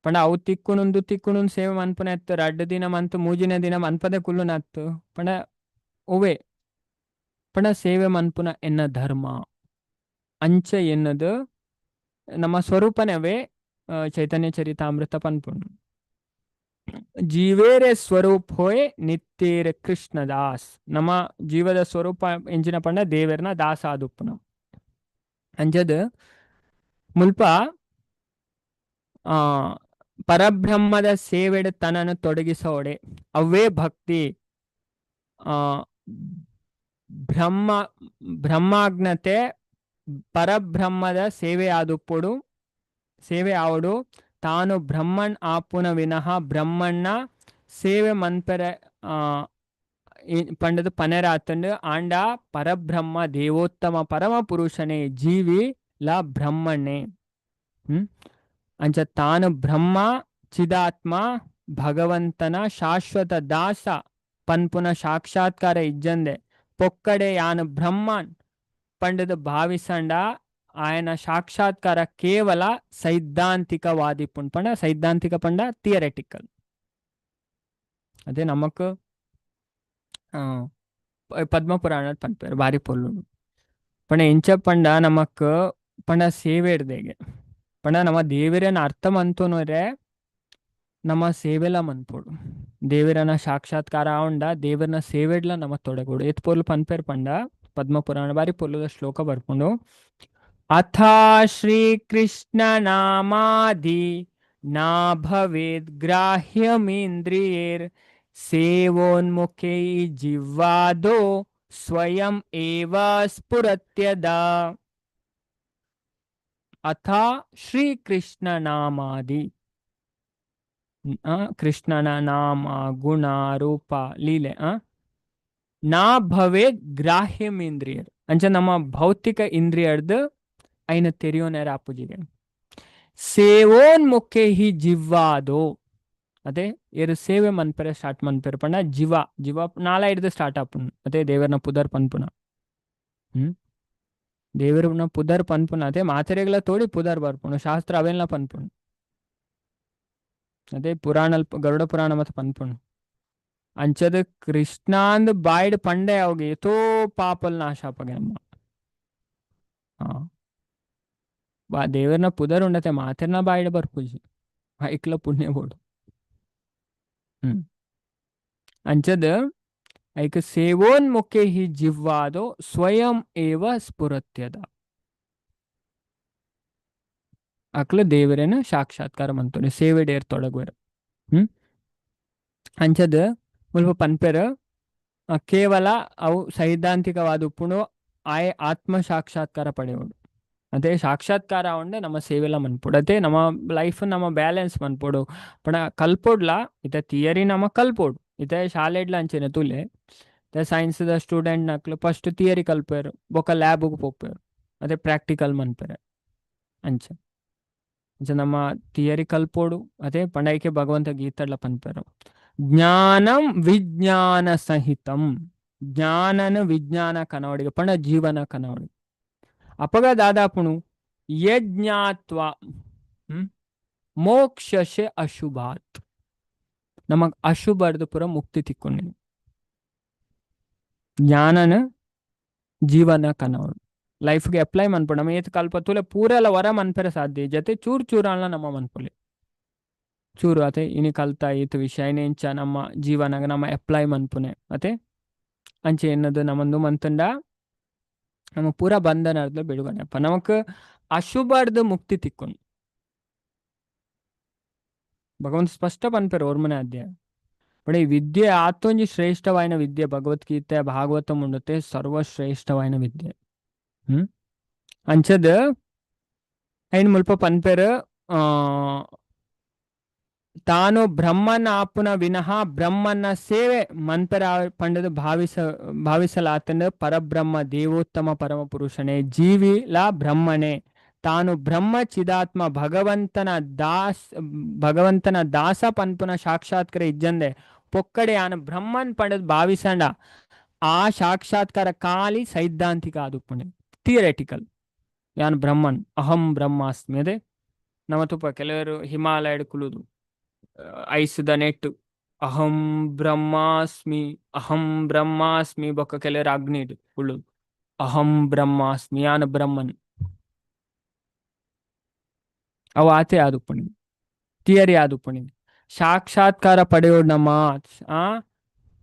ಪಂಡ ಅವು ತಿಕ್ಕುನುಂದು ತಿಕ್ಕುನುಂದು ಸೇವೆ ಮನ್ಪುನ ಎತ್ತು ರಡ್ಡು ದಿನ ಮಂತು ಮೂಜಿನ ದಿನ ಮನ್ಪದೆ ಕುಲ್ಲುನತ್ತು ಪಂಡ ಒವೆ ಪಂಡ ಸೇವೆ ಮನ್ಪುನ ಎನ್ನ ಧರ್ಮ ಅಂಚ ಎನ್ನದು ನಮ್ಮ ಸ್ವರೂಪನವೇ ಚೈತನ್ಯ ಚರಿತಾಮೃತ ಪನ್ಪುಂಡು. ಜೀವೇರೆ ಸ್ವರೂಪ ಹೋಯ್ ನಿತ್ಯೇರ ಕೃಷ್ಣದಾಸ್. ನಮ್ಮ ಜೀವದ ಸ್ವರೂಪ ಎಂಜಿನ ಪಂಡ ದೇವರನ ದಾಸ ಆದುಪ್ಪುನ. ಅಂಚದ ಮುಲ್ಪ ಆ ಪರಬ್ರಹ್ಮದ ಸೇವೆಡ್ ತನನು ತೊಡಗಿಸೋಡೆ ಅವೇ ಭಕ್ತಿ. ಆ ಬ್ರಹ್ಮ ಬ್ರಹ್ಮಾಜ್ಞತೆ ಪರಬ್ರಹ್ಮದ ಸೇವೆ ಆದುಪ್ಪೊಡು, ಸೇವೆ ಆವೊಡು. ತಾನು ಬ್ರಹ್ಮಣ್ ಆಪುನ ವಿನಃ ಬ್ರಹ್ಮಣ್ಣ ಸೇವೆ ಮನ್ಪೆರೆ ಪಂಡದು ಪನೆರಾತಂಡು. ಆಂಡ ಪರಬ್ರಹ್ಮ ದೇವೋತ್ತಮ ಪರಮ ಪುರುಷನೇ, ಜೀವಿ ಲ ಬ್ರಹ್ಮಣ್ಣೆ. ಅಂಚ ತಾನು ಬ್ರಹ್ಮ ಚಿದಾತ್ಮ ಭಗವಂತನ ಶಾಶ್ವತ ದಾಸ ಪನ್ಪುನ ಸಾಕ್ಷಾತ್ಕಾರ ಇಜ್ಜಂದೆ ಪೊಕ್ಕಡೆ ಯಾನು ಬ್ರಹ್ಮನ್ ಪಂಡದು ಭಾವಿಸಂಡ ಆಯನ ಸಾಕ್ಷಾತ್ಕಾರ ಕೇವಲ ಸೈದ್ಧಾಂತಿಕವಾದಿ ಪಂಡ, ಸೈದ್ಧಾಂತಿಕ ಪಂಡ ಥಿಯರೆಟಿಕಲ್. ಅದೇ ನಮಕ್ ಪದ್ಮಪುರಾಣ ಪನ್ಪೇರು ಬಾರಿ ಪೊರ್ಲು. ಪಂಡ ಎಂಚ ಪಂಡ ನಮಕ್ ಪಂಡ ಸೇವೆ ಇರ್ದೆಗೆ ಪಂಡ ನಮ್ಮ ದೇವರನ್ನ ಅರ್ಥ ಮಂತುನರೆ ನಮ್ಮ ಸೇವೆಲ ಮನ್ಪೊಡು. ದೇವರನ ಸಾಕ್ಷಾತ್ಕಾರ ಆವಂಡ ದೇವರನ ಸೇವೆಡ್ಲ ನಮ್ಮ ತೊಡಗೋಡು. ಏತ್ ಪೊರ್ಲು ಪನ್ಪೇರು ಪಂಡ ಪದ್ಮಪುರಾಣ ಬಾರಿ ಪೊರ್ಲುದ ಶ್ಲೋಕ ಬರ್ಪುಂಡು. ಅಥ ಶ್ರೀ ಕೃಷ್ಣ ನಾಮಾದಿ ನಾ ಭವೇದ್ ಗ್ರಾಹ್ಯಮಿಂದ್ರಿಯೇರ್ ಸೇವೋನ್ಮುಖೈ ಜಿಹ್ವಾದೋ ಸ್ವಯಂ ಏವ ಸ್ಫುರತ್ಯದ. ಅಥ ಶ್ರೀ ಕೃಷ್ಣ ನಾಮಾದಿ, ಕೃಷ್ಣನ ನಾಮ ಗುಣ ರೂಪ ಲೀಲೆ ನಾ ಭವೇದ್ ಗ್ರಾಹ್ಯಮಿಂದ್ರಿಯರ್ ಅಂಚ ನಮ್ಮ ಭೌತಿಕ ಇಂದ್ರಿಯರ್ದು ಐನ ತೆರಿಯೋನೇರ ಆಪುಜಿಗೆ. ಸೇವೋನ್ಮುಖೆ ಹಿ ಜಿವ್ವಾದೋ, ಅದೇ ಏರು ಸೇವೆ ಮನ್ಪೆರೆ ಸ್ಟಾರ್ಟ್ ಮನ್ಪೆರೆ ಪಂಡ ಜಿವ ಜಿವ ನಾಲ ಹಿಡ್ದು ಸ್ಟಾರ್ಟ್ ಆಪುನು. ಅದೇ ದೇವರನ ಪುದರ್ ಪನ್ಪುನ, ದೇವರನ ಪುದರ್ ಪನ್ಪುನ, ಅದೇ ಮಾತೆರೆಗಳ ತೋಡಿ ಪುದರ್ ಬರ್ಪುನು, ಶಾಸ್ತ್ರ ಅವೆಲ್ಲ ಪನ್ಪುನು. ಅದೇ ಪುರಾಣ ಗರುಡ ಪುರಾಣ ಮತ್ತೆ ಪನ್ಪುನು. ಅಂಚದ ಕೃಷ್ಣಾಂದ್ ಬಾಯ್ಡ್ ಪಂಡೆ ಅವಾಗ ಏತೋ ಪಾಪಲ್ ನಾಶ ಆಪಗೆ ನಮ್ಮ. ಹಾ ಬಾ ದೇವರನ ಪುದರ್ ಉಂಡತೆ ಮಾತೆರ್ನ ಬಾಯ್ಡ್ ಬರ್ಪುಜಿ, ಐಕ್ಲ ಪುಣ್ಯ ಬೋಡು. ಅಂಚದ ಐಕ ಸೇವೋನ್ಮುಖೆ ಹಿ ಜಿವ್ವಾದೋ ಸ್ವಯಂ ಏವ ಸ್ಫುರತ್ಯದ. ಅಕ್ಲ ದೇವರೇನ ಸಾಕ್ಷಾತ್ಕಾರ ಮಂತುನೆ ಸೇವೆ ಡೇರ್ ತೊಡಗುವೆರ್. ಅಂಚದ ಮುಲ್ಪ ಪನ್ಪೆರ್ ಕೇವಲ ಅವು ಸೈದ್ಧಾಂತಿಕವಾದ ಉಪ್ಪುಂಡು, ಆಯೆ ಆತ್ಮ ಸಾಕ್ಷಾತ್ಕಾರ ಪಡೆಯೋಡು. ಅದೇ ಸಾಕ್ಷಾತ್ಕಾರ ಉಂಡೆ ನಮ್ಮ ಸೇವೆಲ ಮನ್ಪೊಡು, ಅದೇ ನಮ್ಮ ಲೈಫ್ ನಮ್ಮ ಬ್ಯಾಲೆನ್ಸ್ ಮನ್ಪೊಡು. ಪಂಡ ಕಲ್ಪೊಡ್ಲ ಇತ್ತೆ ಥಿಯರಿ ನಮ ಕಲ್ಪೊಡು. ಇತ್ತೆ ಶಾಲೆಡ್ಲ ಅಂಚೆನೆ ತೂಲೆ, ಇತ್ತೆ ಸೈನ್ಸ್ ದ ಸ್ಟೂಡೆಂಟ್ ನಕ್ಲು ಫಸ್ಟ್ ಥಿಯರಿ ಕಲ್ಪೆರ್, ಬೊಕ ಲ್ಯಾಬ್ಗ್ ಪೋಪೆರ್, ಅದೇ ಪ್ರಾಕ್ಟಿಕಲ್ ಮನ್ಪೆರೆ. ಅಂಚ ಅಂಚ ನಮ್ಮ ಥಿಯರಿ ಕಲ್ಪೊಡು. ಅದೇ ಪಂಡ ಐಕೆ ಭಗವಂತ ಗೀತಡ್ಲ ಪನ್ಪೆರ್ ಜ್ಞಾನಂ ವಿಜ್ಞಾನ ಸಹಿತಂ, ಜ್ಞಾನನ ವಿಜ್ಞಾನ ಕನವಡಿಗೆ ಪಂಡ ಜೀವನ ಕನವಡಿಗೆ. ಅಪಗ ದಾದಾಪುಣು ಯಜ್ಞಾತ್ವ ಮೋಕ್ಷಶೆ ಅಶುಭಾತ್, ನಮಗ್ ಅಶುಭರ್ದು ಪೂರ ಮುಕ್ತಿ ತಿಕ್ಕೊಂಡು. ಜ್ಞಾನನ ಜೀವನ ಕನವಡು ಲೈಫ್ಗೆ ಅಪ್ಲೈ ಮನ್ಪೊಡು. ನಮ್ಮ ಏತ್ ಕಲ್ಪ ತೂಲೆ ಪೂರೆಲ್ಲ ವರ ಮನ್ಪೆರೆ ಸಾಧ್ಯ ಜೊತೆ ಚೂರು ಚೂರು ನಮ್ಮ ಮನ್ಪೊಲಿ ಚೂರು. ಅತೆ ಇನಿ ಕಲ್ತ ಈತ್ ವಿಷಯ ಇಂಚ ನಮ್ಮ ಜೀವನಗ ನಮ್ಮ ಅಪ್ಲೈ ಮನ್ಪುನೆ. ಅತೆ ಅಂಚೆ ಎನ್ನದು ನಮ್ಮಂದು ಮಂತುಂಡ ನಮ್ಮ ಪೂರ ಬಂಧನರ್ದು ಬಿಡುಗಡೆ, ನಮಕ್ ಅಶುಭರ್ದು ಮುಕ್ತಿ ತಿಕ್ಕೊಂಡು. ಭಗವಂತ ಸ್ಪಷ್ಟ ಪನ್ಪೆರ್ ಓರ್ಮನೆ ಅಧ್ಯಾಯ. ಬಟ್ ಈ ವಿದ್ಯೆ ಆತೊಂಜಿ ಶ್ರೇಷ್ಠವಾಯಿನ ವಿದ್ಯೆ, ಭಗವದ್ಗೀತೆ ಭಾಗವತಂ ಉಂಡುತ್ತೆ ಸರ್ವಶ್ರೇಷ್ಠವಾಯಿನ ವಿದ್ಯೆ. ಅಂಚದ ಐನ್ ಮುಲ್ಪ ಪನ್ಪೆರ್ ತಾನು ಬ್ರಹ್ಮನ ಆಪುನ ವಿನಃ ಬ್ರಹ್ಮನ ಸೇವೆ ಮನ್ಪೆರ ಪಂಡದು ಭಾವಿಸಲಾತನ ಪರಬ್ರಹ್ಮ ದೇವೋತ್ತಮ ಪರಮ ಪುರುಷನೇ, ಜೀವಿ ಲ ಬ್ರಹ್ಮನೇ, ತಾನು ಬ್ರಹ್ಮ ಚಿದಾತ್ಮ ಭಗವಂತನ ದಾಸ, ಭಗವಂತನ ದಾಸ ಪನ್ಪುನ ಸಾಕ್ಷಾತ್ಕಾರ ಇಜ್ಜಂದೆ ಪೊಕ್ಕಡೆ ಆನ ಬ್ರಹ್ಮನ್ ಪಂಡದ್ ಭಾವಿಸಂಡ ಆ ಸಾಕ್ಷಾತ್ಕಾರ ಖಾಲಿ ಸೈದ್ಧಾಂತಿಕ ಆದುಪ್ಪುಂಡು, ಥಿಯರೆಟಿಕಲ್. ಯಾನ್ ಬ್ರಹ್ಮನ್ ಅಹಂ ಬ್ರಹ್ಮಾಸ್ಮಿ. ಅದೇ ನಮ್ಮ ತುಪ್ಪ ಕೆಲವರು ಹಿಮಾಲಯಡ್ ಕುಲುದು ಐಸ್ದ ನೆಟ್ ಅಹಂ ಬ್ರಹ್ಮಾಸ್ಮಿ ಅಹಂ ಬ್ರಹ್ಮಾಸ್ಮಿ, ಬೊಕ್ಕ ಕೆಲವರು ಅಗ್ನಿ ಕುಳ್ಳುದು ಅಹಂ ಬ್ರಹ್ಮಾಸ್ಮಿ ಯಾನ್ ಬ್ರಹ್ಮನ್. ಅವು ಆತೆ ಆದುಪ್ಪುಂಡು, ಥಿಯರಿ ಆದುಪ್ಪುಂಡು. ಸಾಕ್ಷಾತ್ಕಾರ ಪಡೆಯೋಡು ನಮ್ಮ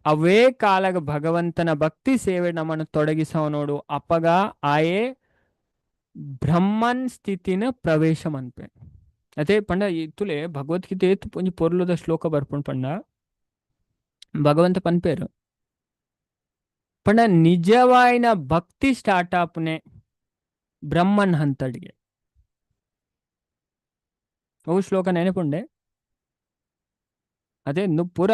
ಅವೇ ಕಾಲಗ ಭಗವಂತನ ಭಕ್ತಿ ಸೇವೆ ನಮ್ಮನ್ನು ತೊಡಗಿಸವ ನೋಡು, ಅಪಗ ಆಯೆ ಬ್ರಹ್ಮನ್ ಸ್ಥಿತಿನ ಪ್ರವೇಶ ಮನ್ಪೆ. ಅದೇ ಪಂಡ ತುಲೆ ಭಗವದ್ಗೀತೆ ಒಂಜಿ ಪೊರ್ಲುದ ಶ್ಲೋಕ ಬರ್ಪುಂಡು ಪಂಡ ಭಗವಂತ ಪನ್ಪೇರು ಪಂಡ ನಿಜವಾಯಿನ ಭಕ್ತಿ ಸ್ಟಾರ್ಟ್ ಆಪುನೆ ಬ್ರಹ್ಮನ್ ಹಂತಡಿಗೆ. ಅವು ಶ್ಲೋಕ ನೆನಪುಂಡೆ? ಅದೇ ಪೂರ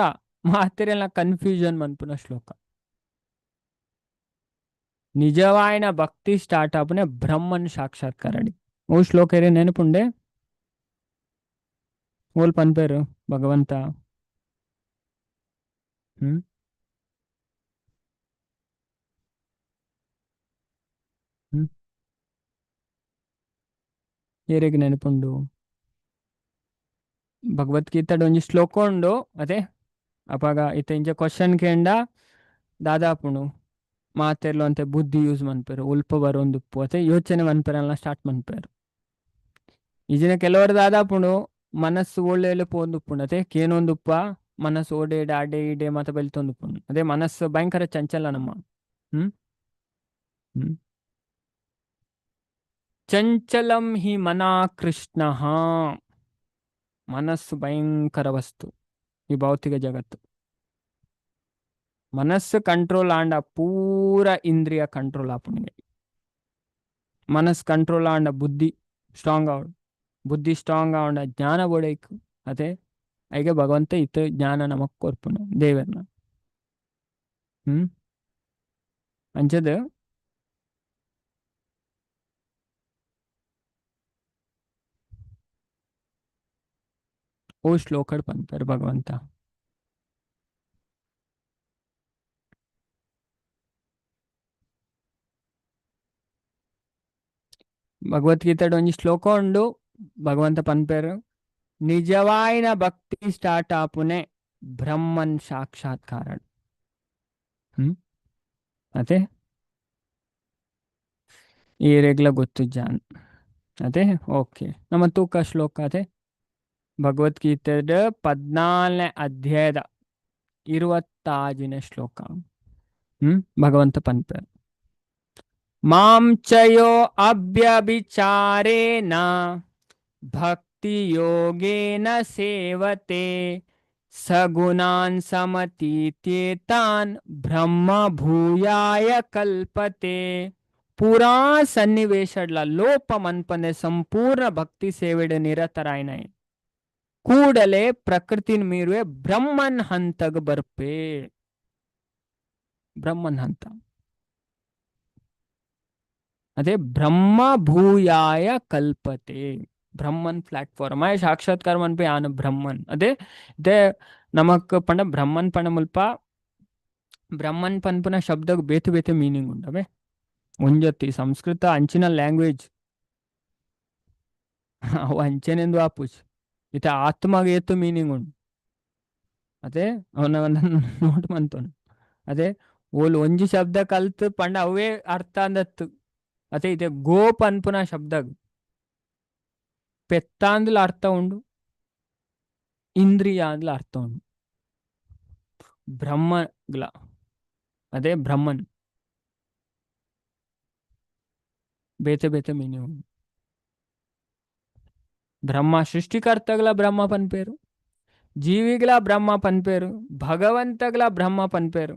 ಮಾತೆರೆಲ್ಲ ಕನ್ಫ್ಯೂಷನ್ ಮನ್ಪುನ ಶ್ಲೋಕ. ನಿಜವಾಯಿನ ಭಕ್ತಿ ಸ್ಟಾರ್ಟ್ ಆಪುನೆ ಬ್ರಹ್ಮನ್ ಸಾಕ್ಷಾತ್ಕಾರ ಓ ಶ್ಲೋಕ ಏರೆ ನೆನಪುಂಡೆ? ಓಲ್ ಪನ್ಪೇರು ಭಗವಂತ? ಹ್ಮ್ ಹ್ಮ್ ಏರೆಗ್ ನೆನಪುಂಡು? ಭಗವದ್ಗೀತೆಡ್ ಒಂಜಿ ಶ್ಲೋಕ ಉಂಡು. ಅದೇ ಅಪಗ ಇತ್ತೆ ಇಂಚ ಕ್ವಶನ್ ಕೇಂಡ ದಾದಾಪುಂಡು ಮಾತೆರ್ಲು ಅಂತೆ ಬುದ್ಧಿ ಯೂಸ್ ಮನ್ಪೆರು, ಉಲ್ಪ ಬರೊಂದುಪ್ಪು ಅತೆ ಯೋಚನೆ ಮನ್ಪೆರೆಲ್ಲ ಸ್ಟಾರ್ಟ್ ಮನ್ಪೆರು. ಈಜಿನ ಕೆಲವರು ದಾದಾಪುಂಡು ಮನಸ್ಸು ಒಳ್ಳೆ ಪೋಂದುಪ್ಪುಂಡು, ಅತೆ ಕೇನೊಂದುಪ್ಪ ಮನಸ್ಸು ಓಡೆ ಆಡೆ ಈಡೆ ಮಾತ ಬೆಲ್ತೊಂದುಪ್ಪುಂಡು. ಅದೇ ಮನಸ್ಸು ಭಯಂಕರ ಚಂಚಲ ನಮ್ಮ. ಹ್ಮ್ ಹ್ಮ್ ಚಂಚಲಂ ಹಿ ಮನಾ ಕೃಷ್ಣ. ಮನಸ್ಸು ಭಯಂಕರ ವಸ್ತು ಈ ಭೌತಿಕ ಜಗತ್ತು. ಮನಸ್ಸು ಕಂಟ್ರೋಲ್ ಆಂಡ ಪೂರ ಇಂದ್ರಿಯ ಕಂಟ್ರೋಲ್ ಆಪುಂಡು. ಮನಸ್ಸು ಕಂಟ್ರೋಲ್ ಆಂಡ ಬುದ್ಧಿ ಸ್ಟ್ರಾಂಗ್ ಆವಡು, ಬುದ್ಧಿ ಸ್ಟ್ರಾಂಗ್ ಆವಂಡ ಜ್ಞಾನ ಬೋಡೈಕ್. ಅದೇ ಐಗೆ ಭಗವಂತ ಇತ್ತು ಜ್ಞಾನ ನಮಕ್ ಕೊರ್ಪುನು ದೇವೆರ್ನ. ಹ್ಮ್ ಅಂಚದ ಓ ಶ್ಲೋಕಡ್ ಪನ್ಪೆರ್ ಭಗವಂತ. ಭಗವದ್ಗೀತೆಡ್ ಒಂಜಿ ಶ್ಲೋಕ ಉಂಡು, ಭಗವಂತ ಪನ್ಪೆರ್ ನಿಜವಾಯಿನ ಭಕ್ತಿ ಸ್ಟಾರ್ಟ್ ಆಪುನೆ ಬ್ರಹ್ಮನ್ ಸಾಕ್ಷಾತ್ಕಾರ. ಹ್ಮ್ ಅದೇ ಏರೆಗ್ಲ ಗೊತ್ತು ಜಾನ್. ಅದೇ ಓಕೆ, ನಮ್ಮ ತೂಕ ಶ್ಲೋಕ ಅದೇ ಭಗವದ್ಗೀತೆದ 14ನೇ ಅಧ್ಯಾಯದ 26ನೇ ಶ್ಲೋಕ. ಭಗವಂತ ಪನ್ಪೆರ್ ಮಾಂ ಚಯೋ ಅಭ್ಯಭಿಚಾರೇಣ ಭಕ್ತಿ ಯೋಗೇನ ಸೇವತೆ ಸಗುಣಾನ್ ಸಮತೀತ್ಯೇತಾನ್ ಬ್ರಹ್ಮ ಭೂಯಾಯ ಕಲ್ಪತೆ. ಪೂರಾ ಸನ್ನಿವೇಶಡ್ಲ ಲೋಪ ಮನ್ಪಂದೆ ಸಂಪೂರ್ಣ ಭಕ್ತಿ ಸೇವೆಡ್ ನಿರತರಾಯ್ನ ಕೂಡಲೇ ಪ್ರಕೃತಿನ ಮೀರುವೆ ಬ್ರಹ್ಮನ್ ಹಂತಗ್ ಬರ್ಪೆ. ಬ್ರಹ್ಮನ್ ಹಂತ ಅದೇ ಬ್ರಹ್ಮ ಭೂಯಾಯ ಕಲ್ಪತೆ. ಬ್ರಹ್ಮನ್ ಪ್ಲಾಟ್ಫಾರ್ಮ್ ಆಯ್ ಸಾಕ್ಷಾತ್ಕಾರ ಮನ್ಪೆ ಯಾನು ಬ್ರಹ್ಮನ್. ಅದೇ ಇದೇ ನಮಕ್ ಪಂಡ ಬ್ರಹ್ಮನ್ ಪಂಡ ಮುಲ್ಪ ಬ್ರಹ್ಮನ್ ಪನ್ಪುನ ಶಬ್ದಗ್ ಬೇತೆ ಬೇತೆ ಮೀನಿಂಗ್ ಉಂಡವೆ. ಒಂಜತ್ತಿ ಸಂಸ್ಕೃತ ಅಂಚಿನ ಲ್ಯಾಂಗ್ವೇಜ್ ಅವು ಅಂಚನೆಂದು ಆಪುಜ್. ಇತ್ತೆ ಆತ್ಮಗೆ ಏತು ಮೀನಿಂಗ್ ಉಂಡು. ಅದೇ ಅವನ ನೋಟ್ ಮಂತೋನು. ಅದೇ ಓಲ್ ಒಂಜಿ ಶಬ್ದ ಕಲ್ತ್ ಪಂಡ ಅವೇ ಅರ್ಥ ಅಂದತ್ತು. ಅದೇ ಇದೆ ಗೋ ಪನ್ಪುನ ಶಬ್ದಗ್ ಪೆತ್ತಾಂದ್ಲ ಅರ್ಥ ಉಂಡು, ಇಂದ್ರಿಯ ಅಂದ್ಲ ಅರ್ಥ ಉಂಡು. ಬ್ರಹ್ಮಗ್ಲ ಅದೇ ಬ್ರಹ್ಮನ್ ಬೇತೆ ಬೇತೆ ಮೀನಿಂಗ್ ಉಂಡು. ಬ್ರಹ್ಮ ಸೃಷ್ಟಿಕರ್ತಗಳ ಬ್ರಹ್ಮ ಪನ್ಪೇರು, ಜೀವಿಗಳ ಬ್ರಹ್ಮ ಪನ್ಪೇರು, ಭಗವಂತಗಳ ಬ್ರಹ್ಮ ಪನ್ಪೇರು.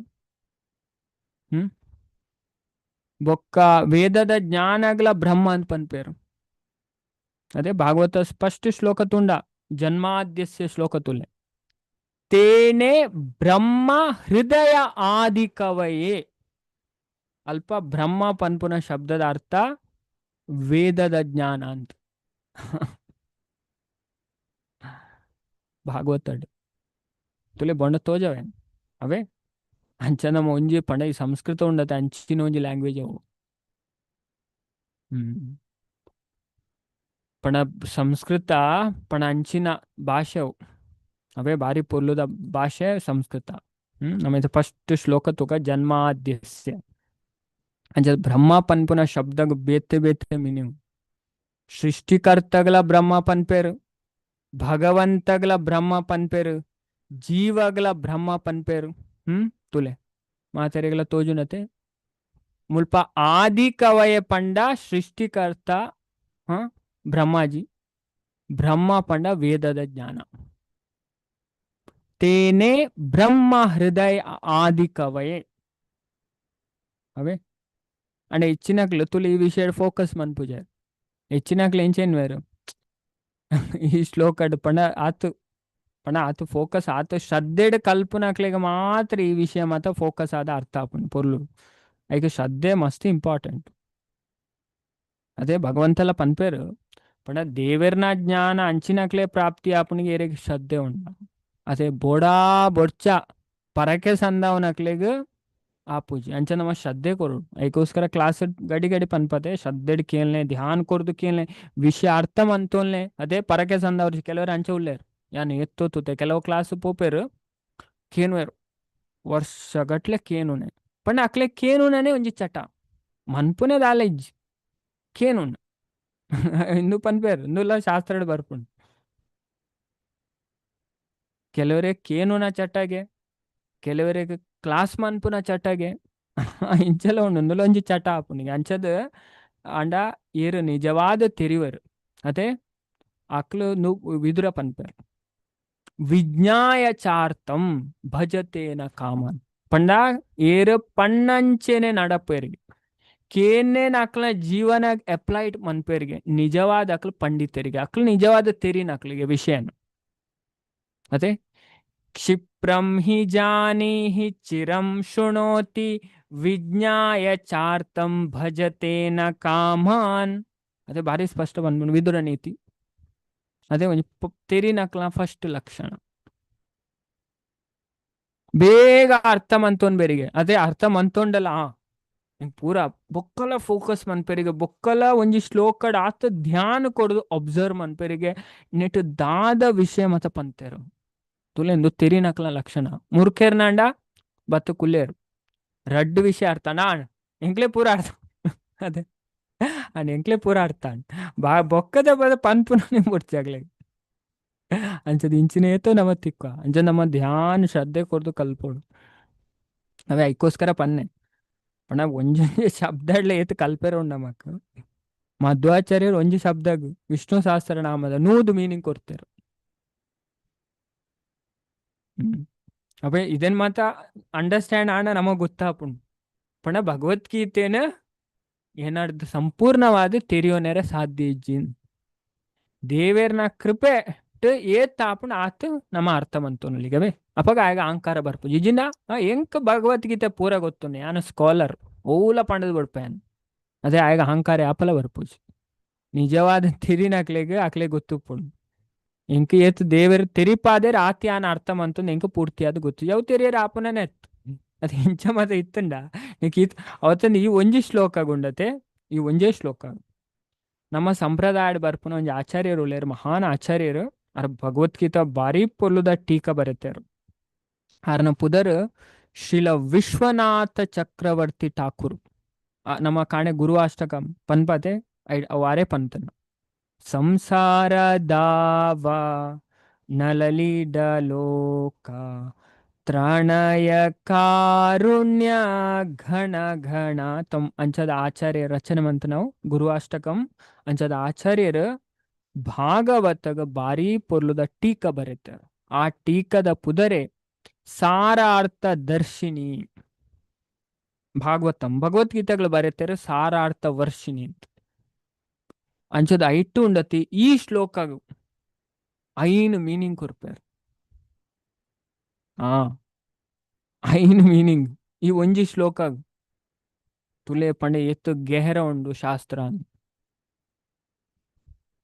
ಹ್ಮ್ ಬೊಕ್ಕ ವೇದದ ಜ್ಞಾನಗಳ ಬ್ರಹ್ಮ ಅಂತ ಪನ್ಪೇರು. ಅದೇ ಭಾಗವತ ಸ್ಪಷ್ಟ ಶ್ಲೋಕ ತುಂಡ ಜನ್ಮಾದ್ಯಸ್ಯ ಶ್ಲೋಕ ತುಲ್ಲೆ ತೇನೆ ಬ್ರಹ್ಮ ಹೃದಯ ಆದಿ ಕವಯೇ. ಅಲ್ಪ ಬ್ರಹ್ಮ ಪನ್ಪುನ ಶಬ್ದದ ಅರ್ಥ ವೇದದ ಜ್ಞಾನ ಅಂತ ಭಾಗವತಡ್ ತುಲೆ ಬೊಂಡ ತೋಜವೆ ಅವೇ ಅಂಚ ನಮ್ಮ ಒಂಜಿ ಪಂಡ ಈ ಸಂಸ್ಕೃತ ಉಂಡತೆ ಅಂಚಿನ ಒಂಜಿ ಲ್ಯಾಂಗ್ವೇಜ್ ಅವು. ಹ್ಮ್ ಪಂಡ ಸಂಸ್ಕೃತ ಪಂಡ ಅಂಚಿನ ಭಾಷೆ ಅವು. ಅವೇ ಬಾರಿ ಪೊರ್ಲುದ ಭಾಷೆ ಸಂಸ್ಕೃತ. ನಮ್ಮ ಫಸ್ಟ್ ಶ್ಲೋಕ ತೂಕ ಜನ್ಮಾದ್ಯಸ್ಯ ಅಂಚ ಬ್ರಹ್ಮ ಪನ್ಪುನ ಶಬ್ದಗ್ ಬೇತೆ ಬೇತೆ ಮೀನಿಂಗ್. ಸೃಷ್ಟಿಕರ್ತಗಳ ಬ್ರಹ್ಮ ಪನ್ಪೇರು, ಭಗವಂತಗಳ ಬ್ರಹ್ಮ ಪನ್ಪೇರು, ಜೀವಗಳ ಬ್ರಹ್ಮ ಪನ್ಪೇರು. ತುಲೆ ಮಾತೆರೆಗಳ ತೋಜುನತೆ ಮುಲ್ಪ ಆದಿ ಕವಯ ಪಂಡ ಸೃಷ್ಟಿಕರ್ತ ಬ್ರಹ್ಮಾಜಿ, ಬ್ರಹ್ಮ ಪಂಡ ವೇದದ ಜ್ಞಾನ. ತೇನೆ ಬ್ರಹ್ಮ ಹೃದಯ ಆದಿ ಕವಯೆ. ಅವೇ ಅಂಡ ಹೆಚ್ಚಿನಕ್ಲು ತುಲು ಈ ವಿಷಯ ಫೋಕಸ್ ಮನ್ಪುಜಾರ್. ಹೆಚ್ಚಿನಕ್ಲು ಎಂಚೇನ್ ಈ ಶ್ಲೋಕಡ್ ಪಂಡ ಆತು ಪಂಡ ಆತು ಫೋಕಸ್ ಆತು ಶ್ರದ್ಧೆಡ್ ಕಲ್ಪುನಕ್ಲೆಗ್ ಮಾತ್ರ ಈ ವಿಷಯ ಮಾತ್ರ ಫೋಕಸ್ ಆದ ಅರ್ಥ ಆಪುಂಡು ಪೊರ್ಲು. ಐಕ್ ಶ್ರದ್ಧೆ ಮಸ್ತ್ ಇಂಪಾರ್ಟೆಂಟ್. ಅದೇ ಭಗವಂತಲ ಪನ್ಪೇರು ಪಂಡ ದೇವೆರ್ನ ಜ್ಞಾನ ಅಂಚಿನಕ್ಲೆ ಪ್ರಾಪ್ತಿ ಆಪುನಿಗೆ ಏರೆಗ್ ಶ್ರದ್ಧೆ ಉಂಡ. ಅದೇ ಬೋಡಾ ಬೊಡ್ಚ ಪರಕೆ ಸಂದವನಕ್ಲೆಗ್ ಆಪುಜಿ. ಅಂಚ ನಮ ಶ್ರದ್ಧೆ ಕೊರೊಡು. ಐಕೋಸ್ಕರ ಕ್ಲಾಸ್ ಗಡಿ ಗಡಿ ಪನ್ಪತೆ ಶ್ರದ್ಧೆಡ್ ಕೇಳ್ನೆ, ಧ್ಯಾನ ಕೊರ್ದು ಕೇಳ್ನೆ, ವಿಷಯ ಅರ್ಥ ಮಂತೊಲ್ನೆ. ಅದೇ ಪರಕೆ ಸಂದವ್ರು ಕೆಲವರು ಅಂಚ ಉಲ್ಲೇರು. ಯಾನ್ ಎತ್ತೋ ತೂತೆ ಕೆಲವು ಕ್ಲಾಸ್ ಪೋಪೆರು ಕೇನುವೆರು ವರ್ಷಗಟ್ಲೆ ಕೇನುನೆ. ಪಂಡ ಅಕ್ಲೆ ಕೇನುನನೆ ಒಂಜಿ ಚಟ, ಮನ್ಪುನೆ ದಾಲ ಇಜ್ಜಿ ಕೇನುನ್ ಇಂದು ಪನ್ಪೇರು, ಇಂದುಲ ಶಾಸ್ತ್ರಡ್ ಬರ್ಪುಂಡು. ಕೆಲವರೇ ಕೇನುನ ಚಟಗೆ, ಕೆಲವರಿಗೆ ಕ್ಲಾಸ್ ಮನ್ಪುನ ಚಟಗೆ, ಇಂಚಲ ಉಂಡು ಇಂದುಲ ಒಂಜಿ ಚಟ ಆಪುಂಡು. ಅಂಚದ ಅಂಡ ಏರು ನಿಜವಾದ ತೆರಿವರು ಅದೇ ಅಕ್ಲು ವಿದುರ ಪನ್ಪೇರು. ವಿಜ್ಞಾಯ ಚಾರ್ಥಂ ಭಜತೇನ ಕಾಮನ್ ಪಂಡ ಏರು ಪಣ್ಣಂಚೆನೆ ನಡಪೇರಿಗೆ ಕೇನ್ನೇನ ಅಕ್ಲ ಜೀವನ ಅಪ್ಲೈಡ್ ಮನ್ಪೇರಿಗೆ ನಿಜವಾದ ಅಕ್ಲು ಪಂಡಿತರಿಗೆ ಅಕ್ಲು ನಿಜವಾದ ತೆರಿನ ಅಕ್ಲಿಗೆ ವಿಷಯನ. ಅದೇ ಕ್ಷಿಪ್ರಂ ಹಿ ಜಾನೀಹಿ ಚಿರಂ ಶೃಣೋತಿ ವಿಜ್ಞಾಯ ಚಾರ್ಥಂ ಭಜತೇನ ಕಾಮಾನ್. ಅದೇ ಭಾರಿ ಸ್ಪಷ್ಟ ಬಂದ್ಬಿಡು ವಿದುರ ನೀತಿ. ಅದೇ ಒಂಜಿ ತೆರಿನಕ್ಲ ಫಸ್ಟ್ ಲಕ್ಷಣ. ಬೇಗ ಅರ್ಥ ಮಂತೊನ್ ಬೇರಿಗೆ. ಅದೇ ಅರ್ಥ ಮಂತೊಂಡಲ ಪೂರ ಬೊಕ್ಕಲ ಫೋಕಸ್ ಮನ್ಪೆರಿಗೆ, ಬೊಕ್ಕಲ ಒಂಜಿ ಶ್ಲೋಕಡ್ ಆತ ಧ್ಯಾನ ಕೊಡುದು ಅಬ್ಸರ್ವ್ ಮನ್ಪೆರಿಗೆ ನೆಟ್ ದಾದ ವಿಷಯ ಮತ ಪಂತೇರು ತುಲೆಂದು ತೆರಿನಕ್ಲ ಲಕ್ಷಣ. ಮುರ್ಖೇರ್ನಾಂಡ ಬತ್ತು ಕುಲ್ಲೇರು ರಡ್ಡು ವಿಷಯ ಅರ್ಥ ನಾಣ್ ಎಂಕ್ಲೆ ಪೂರ ಅರ್ಥ. ಅದೇ ಅಂಡ್ ಎಂಕ್ಲೆ ಪೂರ ಅರ್ಥ ಬಾ ಬೊಕ್ಕದ ಬದ ಪನ್ಪುನ ಬುಡ್ಚಾಗ್ಲೆ ಅಂಚದ ಇಂಚಿನೇತೋ ನಮ ತಿಕ್ಕ ಅಂಚ ನಮ್ಮ ಧ್ಯಾನ ಶ್ರದ್ಧೆ ಕೊರ್ದು ಕಲ್ಪೋಡು. ಅವೇ ಐಕೋಸ್ಕರ ಪನ್ನೆ ಪಂಡ ಒಂಜೊಂಜಿ ಶಬ್ದಡ್ಲೆ ಏತ್ ಕಲ್ಪೆರ ಉಂಡು ನಮಕ್. ಮಧ್ವಾಚಾರ್ಯರು ಒಂಜಿ ಶಬ್ದಗ್ ವಿಷ್ಣು ಸಹಸ್ರನಾಮದ 100 ಮೀನಿಂಗ್ ಕೊಡ್ತೇರು. ಅವೇ ಇದನ್ ಮಾತ ಅಂಡರ್ಸ್ಟ್ಯಾಂಡ್ ಆಂಡ ನಮಗ್ ಗೊತ್ತಾಪುಂಡು. ಪಂಡ ಭಗವದ್ಗೀತೆನ ಏನಾರ್ದು ಸಂಪೂರ್ಣವಾದ ತೆರಿಯೋನೆರ ಸಾಧ್ಯ ಇಜ್ಜಿ. ದೇವೇರ್ನ ಕೃಪೆ ಏತ್ ಆಪುಂಡು ಆತ್ ನಮ್ಮ ಅರ್ಥ ಮಂತೊನೊಲಿಗವೇ. ಅಪಗ ಆಗ ಅಹಂಕಾರ ಬರ್ಪುಜಿ. ಇಜ್ಜಿಂಡ ಎಂಕ್ ಭಗವದ್ಗೀತೆ ಪೂರ ಗೊತ್ತುಂಡು, ಯಾನ್ ಸ್ಕಾಲರ್ ಓಲ ಪಂಡದ್ ಬಡ್ಪೇನ್. ಅದೇ ಆಗ ಅಹಂಕಾರ ಯಾಪಲ ಬರ್ಪುಜಿ. ನಿಜವಾದ ತೆರಿನಕ್ಲೆಗ್ ಅಕ್ಲೆಗ್ ಗೊತ್ತುಪ್ಪುಂಡು. ಎಂಕ್ ಏತ್ ದೇವೆರ್ ತೆರಿಪಾದೇರ್ ಆತ್ ಯಾನ್ ಅರ್ಥ ಮಂತೊಂದು ಎಂಕ್ ಪೂರ್ತಿಯಾದ್ ಗೊತ್ತು. ಯಾವ್ ತೆರಿಯರ್ ಆಪುನನೆ ಎತ್ತು ಅದು ಇಂಚ ಮಾತ ಇತ್ತುಂಡ ನಿಕ್ ಇತ್ ಅವತ್ತಂದು ಈ ಒಂಜಿ ಶ್ಲೋಕ ಗುಂಡತೆ. ಈ ಒಂಜೇ ಶ್ಲೋಕ ನಮ್ಮ ಸಂಪ್ರದಾಯಡ್ ಬರ್ಪುನ ಒಂಜಿ ಆಚಾರ್ಯರು ಉಲ್ಲೇರು, ಮಹಾನ್ ಆಚಾರ್ಯರು. ಅರ್ ಭಗವದ್ಗೀತಾ ಬಾರಿ ಪೊರ್ಲುದ ಟೀಕಾ ಬರೆತೇರು. ಆರ್ನ ಪುದರ್ ಶ್ರೀಲ ವಿಶ್ವನಾಥ ಚಕ್ರವರ್ತಿ ಠಾಕೂರ್. ನಮ್ಮ ಕಾಣೆ ಗುರು ಅಷ್ಟಕಂ ಪನ್ಪತೆ ಅವಾರೆ ಪಂತನ. ಸಂಸಾರ ದಾವ ನಲಲಿಡ ಲೋಕ ತ್ರಾಣಯ ಕಾರುಣ್ಯ ಘಣ ಘಣ ತಮ್ ಅಂಚದ ಆಚಾರ್ಯ ರಚನೆ ಮಂತ ನಾವು ಗುರುವಾಷ್ಟಕಂ ಅಂಚದ ಆಚಾರ್ಯರು ಭಾಗವತಗ ಬಾರಿ ಪೊರ್ಲುದ ಟೀಕ ಬರೆತಾರೆ. ಆ ಟೀಕದ ಪುದರೆ ಸಾರಾರ್ಥ ದರ್ಶಿನಿ. ಭಾಗವತಂ ಭಗವದ್ಗೀತೆಗಳು ಬರೆತಾರೆ ಸಾರಾರ್ಥ ವರ್ಷಿಣಿ ಅಂತ. ಅಂಚದ ಐಟು ಉಂಡತಿ ಈ ಶ್ಲೋಕ 5 ಮೀನಿಂಗ್ ಕೊರ್ಪೇರು. ಆ 5 ಮೀನಿಂಗ್ ಈ ಒಂಜಿ ಶ್ಲೋಕ ತುಲೆ ಪಂಡೆ ಎತ್ತು ಗೆಹರ ಉಂಡು ಶಾಸ್ತ್ರ.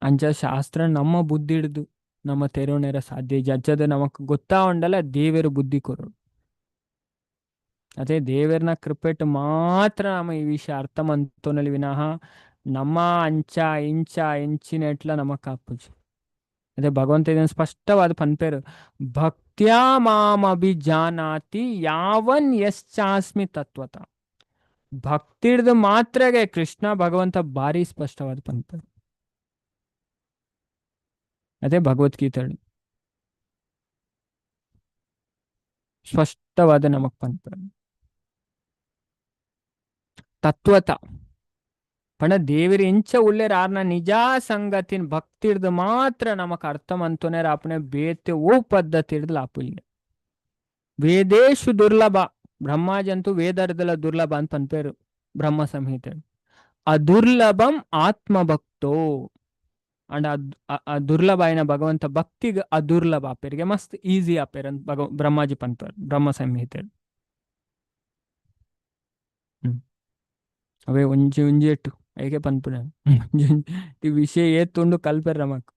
ಅಂಚ ಶಾಸ್ತ್ರ ನಮ್ಮ ಬುದ್ಧಿ ಹಿಡ್ದು ನಮ್ಮ ತೆರೋನೆರ ಸಾಧ್ಯ ಇಜ್ಜಿ. ಅಂಚದ ನಮಕ್ ಗೊತ್ತಾ ಉಂಡಲ್ಲ ದೇವೆರು ಬುದ್ಧಿ ಕೊರಡು. ಅದೇ ದೇವೆರ್ನ ಕೃಪೆಟ್ ಮಾತ್ರ ನಮ್ಮ ಈ ವಿಷಯ ಅರ್ಥ ಮಂತೊನಲಿ ವಿನಃ ನಮ್ಮ ಅಂಚ ಇಂಚ ಇಂಚಿನೆಟ್ಲ ನಮಕ್ ಆಪುಜಿ. ಅದೇ ಭಗವಂತ ಇದನ್ನು ಸ್ಪಷ್ಟವಾದ ಪನ್ಪೇರು ಭಕ್ತ್ಯಾ ಮಾಮಭಿಜಾನಾತಿ ಯಾವನ್ ಯಶ್ಚಾಸ್ಮಿ ತತ್ವತ. ಭಕ್ತಿಡ್ದು ಮಾತ್ರಗೆ ಕೃಷ್ಣ ಭಗವಂತ ಭಾರಿ ಸ್ಪಷ್ಟವಾದ ಪನ್ಪೇರು. ಅದೇ ಭಗವದ್ಗೀತೆ ಸ್ಪಷ್ಟವಾದ ನಮಕ್ ಪನ್ಪೇರು ತತ್ವತ. ಪಂಡ ದೇವರ ಇಂಚ ಉಳ್ಳೇರ್ ಆರ್ನ ನಿಜ ಸಂಗತಿನ ಭಕ್ತಿಡ್ದು ಮಾತ್ರ ನಮಕ್ ಅರ್ಥ ಮಂತೊನೇರ್ ಆಪುನೆ ಬೇತೆ ಓ ಪದ್ಧತಿ ಹಿಡ್ದು ಆಪುಲ್ಲೆ. ವೇದೇಶು ದುರ್ಲಭ ಬ್ರಹ್ಮಾಜಂತು ವೇದರ್ದಲ ದುರ್ಲಭ ಅಂತ ಪನ್ಪೇರು. ಬ್ರಹ್ಮ ಸಂಹಿತೆ. ಅದುರ್ಲಭಂ ಆತ್ಮಭಕ್ತೋ ಅಂಡ ದುರ್ಲಭ ಆಯಿನ ಭಗವಂತ ಭಕ್ತಿಗ್ ಅದುರ್ಲಭ ಆಪೆರ್ಗೆ ಮಸ್ತ್ ಈಸಿ ಆಪೆರ್ ಅಂದ್ ಬ್ರಹ್ಮಾಜಿ ಪನ್ಪೆರ್ ಬ್ರಹ್ಮ ಸಂಹಿತೆ. ಹ್ಮ್. ಅವೇ ಒಂಜಿ ಒಂಜಿ ಎಟ್ಟು ಐಕೆ ಪನ್ಪುನೆ ಒಂಜಿ ಈ ವಿಷಯ ಏತುಂಡು ಕಲ್ಪೆರ್ ನಮಕ್.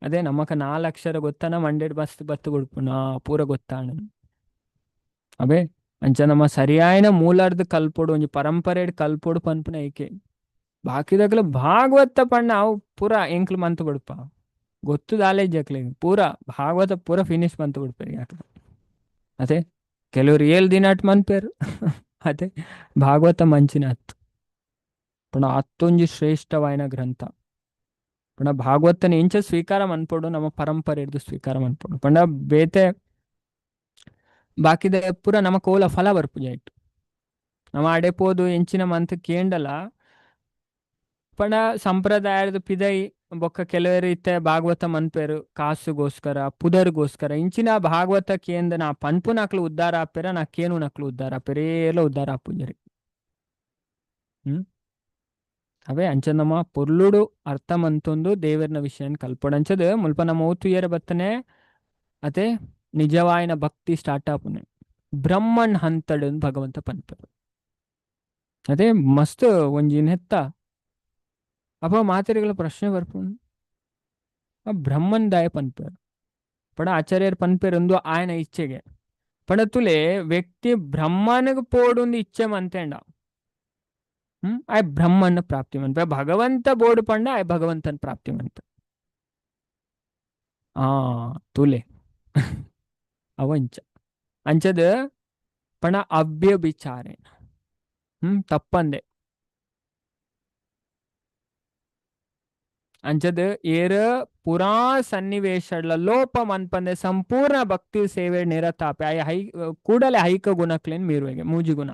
ಅದೇ ನಮಕ ನಾಲ್ ಅಕ್ಷರ ಗೊತ್ತನ ಮಂಡೆಡ್ ಮಸ್ತ್ ಬತ್ತು ಕೊಡ್ಪುನ ಪೂರ ಗೊತ್ತಾಂಡ. ಅವೇ ಅಂಚ ನಮ್ಮ ಸರಿಯಾಯಿನ ಮೂಲರ್ದ್ ಕಲ್ಪೊಡು, ಒಂಜಿ ಪರಂಪರೆಡ್ ಕಲ್ಪೊಡು ಪನ್ಪುನ ಐಕೆ. ಬಾಕಿದಕ್ಲು ಭಾಗವತ ಪಂಡ ಅವು ಪೂರ ಎಂಕ್ಲು ಮಂತ್ ಬುಡ್ಪ ಗೊತ್ತು ದಾಲ ಇಜ್ಜಕ್ಲೆಗ್ ಪೂರ ಭಾಗವತ ಪೂರ ಫಿನಿಶ್ ಮಂತ್ ಬುಡ್ಪೆರ್ ಅಕ್ಲು. ಅದೇ ಕೆಲವರು ಏಳ್ ದಿನಾಟ್ ಮನ್ಪೆರ್. ಅದೇ ಭಾಗವತ ಮಂಚಿನ ಅತ್ತು ಪಂಡ ಅತ್ತೊಂಜಿ ಶ್ರೇಷ್ಠವಾಯಿನ ಗ್ರಂಥ. ಪಂಡ ಭಾಗವತನ ಎಂಚ ಸ್ವೀಕಾರ ಮನ್ಪೊಡು, ನಮ್ಮ ಪರಂಪರೆರ್ದ್ ಸ್ವೀಕಾರ ಮನ್ಪೊಡು. ಪಂಡ ಬೇತೆ ಬಾಕಿದ ಪೂರ ನಮ್ಮ ಕೋಲ ಫಲ ಬರ್ಪುಜ ಇಟ್ಟು. ನಮ್ಮ ಅಡೆ ಪೋದು ಎಂಚಿನ ಮಂತ್ ಕೇಂಡಲ ಪಂಡ ಸಂಪ್ರದಾಯದ ಪಿದೈ ಬೊಕ್ಕ ಕೆಲವರು ಇತ್ತೆ ಭಾಗವತ ಮನ್ಪೆರು ಕಾಸುಗೋಸ್ಕರ ಪುದರ್ಗೋಸ್ಕರ. ಇಂಚಿನ ಭಾಗವತ ಕೇಂದ್ರ ನಾ ಪನ್ಪುನಕ್ಲು ಉದ್ಧಾರ ಆಪೆರ, ನಾ ಕೇನುನಕ್ಲು ಉದ್ಧಾರ ಆಪೆರ, ಏಲ ಉದ್ಧಾರ ಆಪುಜರಿ. ಹ್ಮ್ ಅವೇ ಅಂಚ ನಮ್ಮ ಪೊರ್ಲುಡು ಅರ್ಥ ಮಂತೊಂದು ದೇವರ್ನ ವಿಷಯನ್ ಕಲ್ಪೊಡು. ಅಂಚದ ಮುಲ್ಪ ನಮ್ಮ ಓತುಯರ ಬತ್ತನೆ ಅತೆ ನಿಜವಾಯಿನ ಭಕ್ತಿ ಸ್ಟಾರ್ಟ್ ಆಪುನೆ ಬ್ರಹ್ಮನ್ ಹಂತಡ್ ಭಗವಂತ ಪನ್ಪೆರ್. ಅದೇ ಮಸ್ತ್ ಒಂಜಿ ನೆತ್ತ ಅಪ್ಪ ಮಾತೆರೆಗಳ ಪ್ರಶ್ನೆ ಬರ್ಪುಂಡು, ಆ ಬ್ರಹ್ಮನ್ ದಾಯ ಪನ್ಪೆರ್ ಪಂಡ ಆಚಾರ್ಯರ್ ಪನ್ಪೆರ್ ಒಂದು ಆಯನ ಇಚ್ಛೆಗೆ. ಪಂಡ ತುಲೆ ವ್ಯಕ್ತಿ ಬ್ರಹ್ಮನಿಗೆ ಪೋಡುಂದು ಇಚ್ಛೆ ಮಂತೇಂಡ ಆಯ್ ಬ್ರಹ್ಮನ್ ಪ್ರಾಪ್ತಿ ಮನ್ಪೆ. ಭಗವಂತ ಬೋಡು ಪಂಡ ಆಯ್ ಭಗವಂತನ ಪ್ರಾಪ್ತಿ ಮನ್ಪೆ. ಆ ತುಲೆ ಅವಂಚ ಅಂಚದ ಪಂಡ ಅವ್ಯಭಿಚಾರೇಣ ತಪ್ಪಂದೆ ಅಂಚದ ಏರ ಪುರಾ ಸನ್ನಿವೇಶಡ್ಲ ಲೋಪ ಮನ್ಪಂದೆ ಸಂಪೂರ್ಣ ಭಕ್ತಿ ಸೇವೆ ನಿರತಾಪೆ ಆಯ ಹೈ ಕೂಡಲೇ ಹೈಕ ಗುಣಕ್ಲೇನ್ ಮೀರುವೆಗೆ ಮೂಜಿ ಗುಣ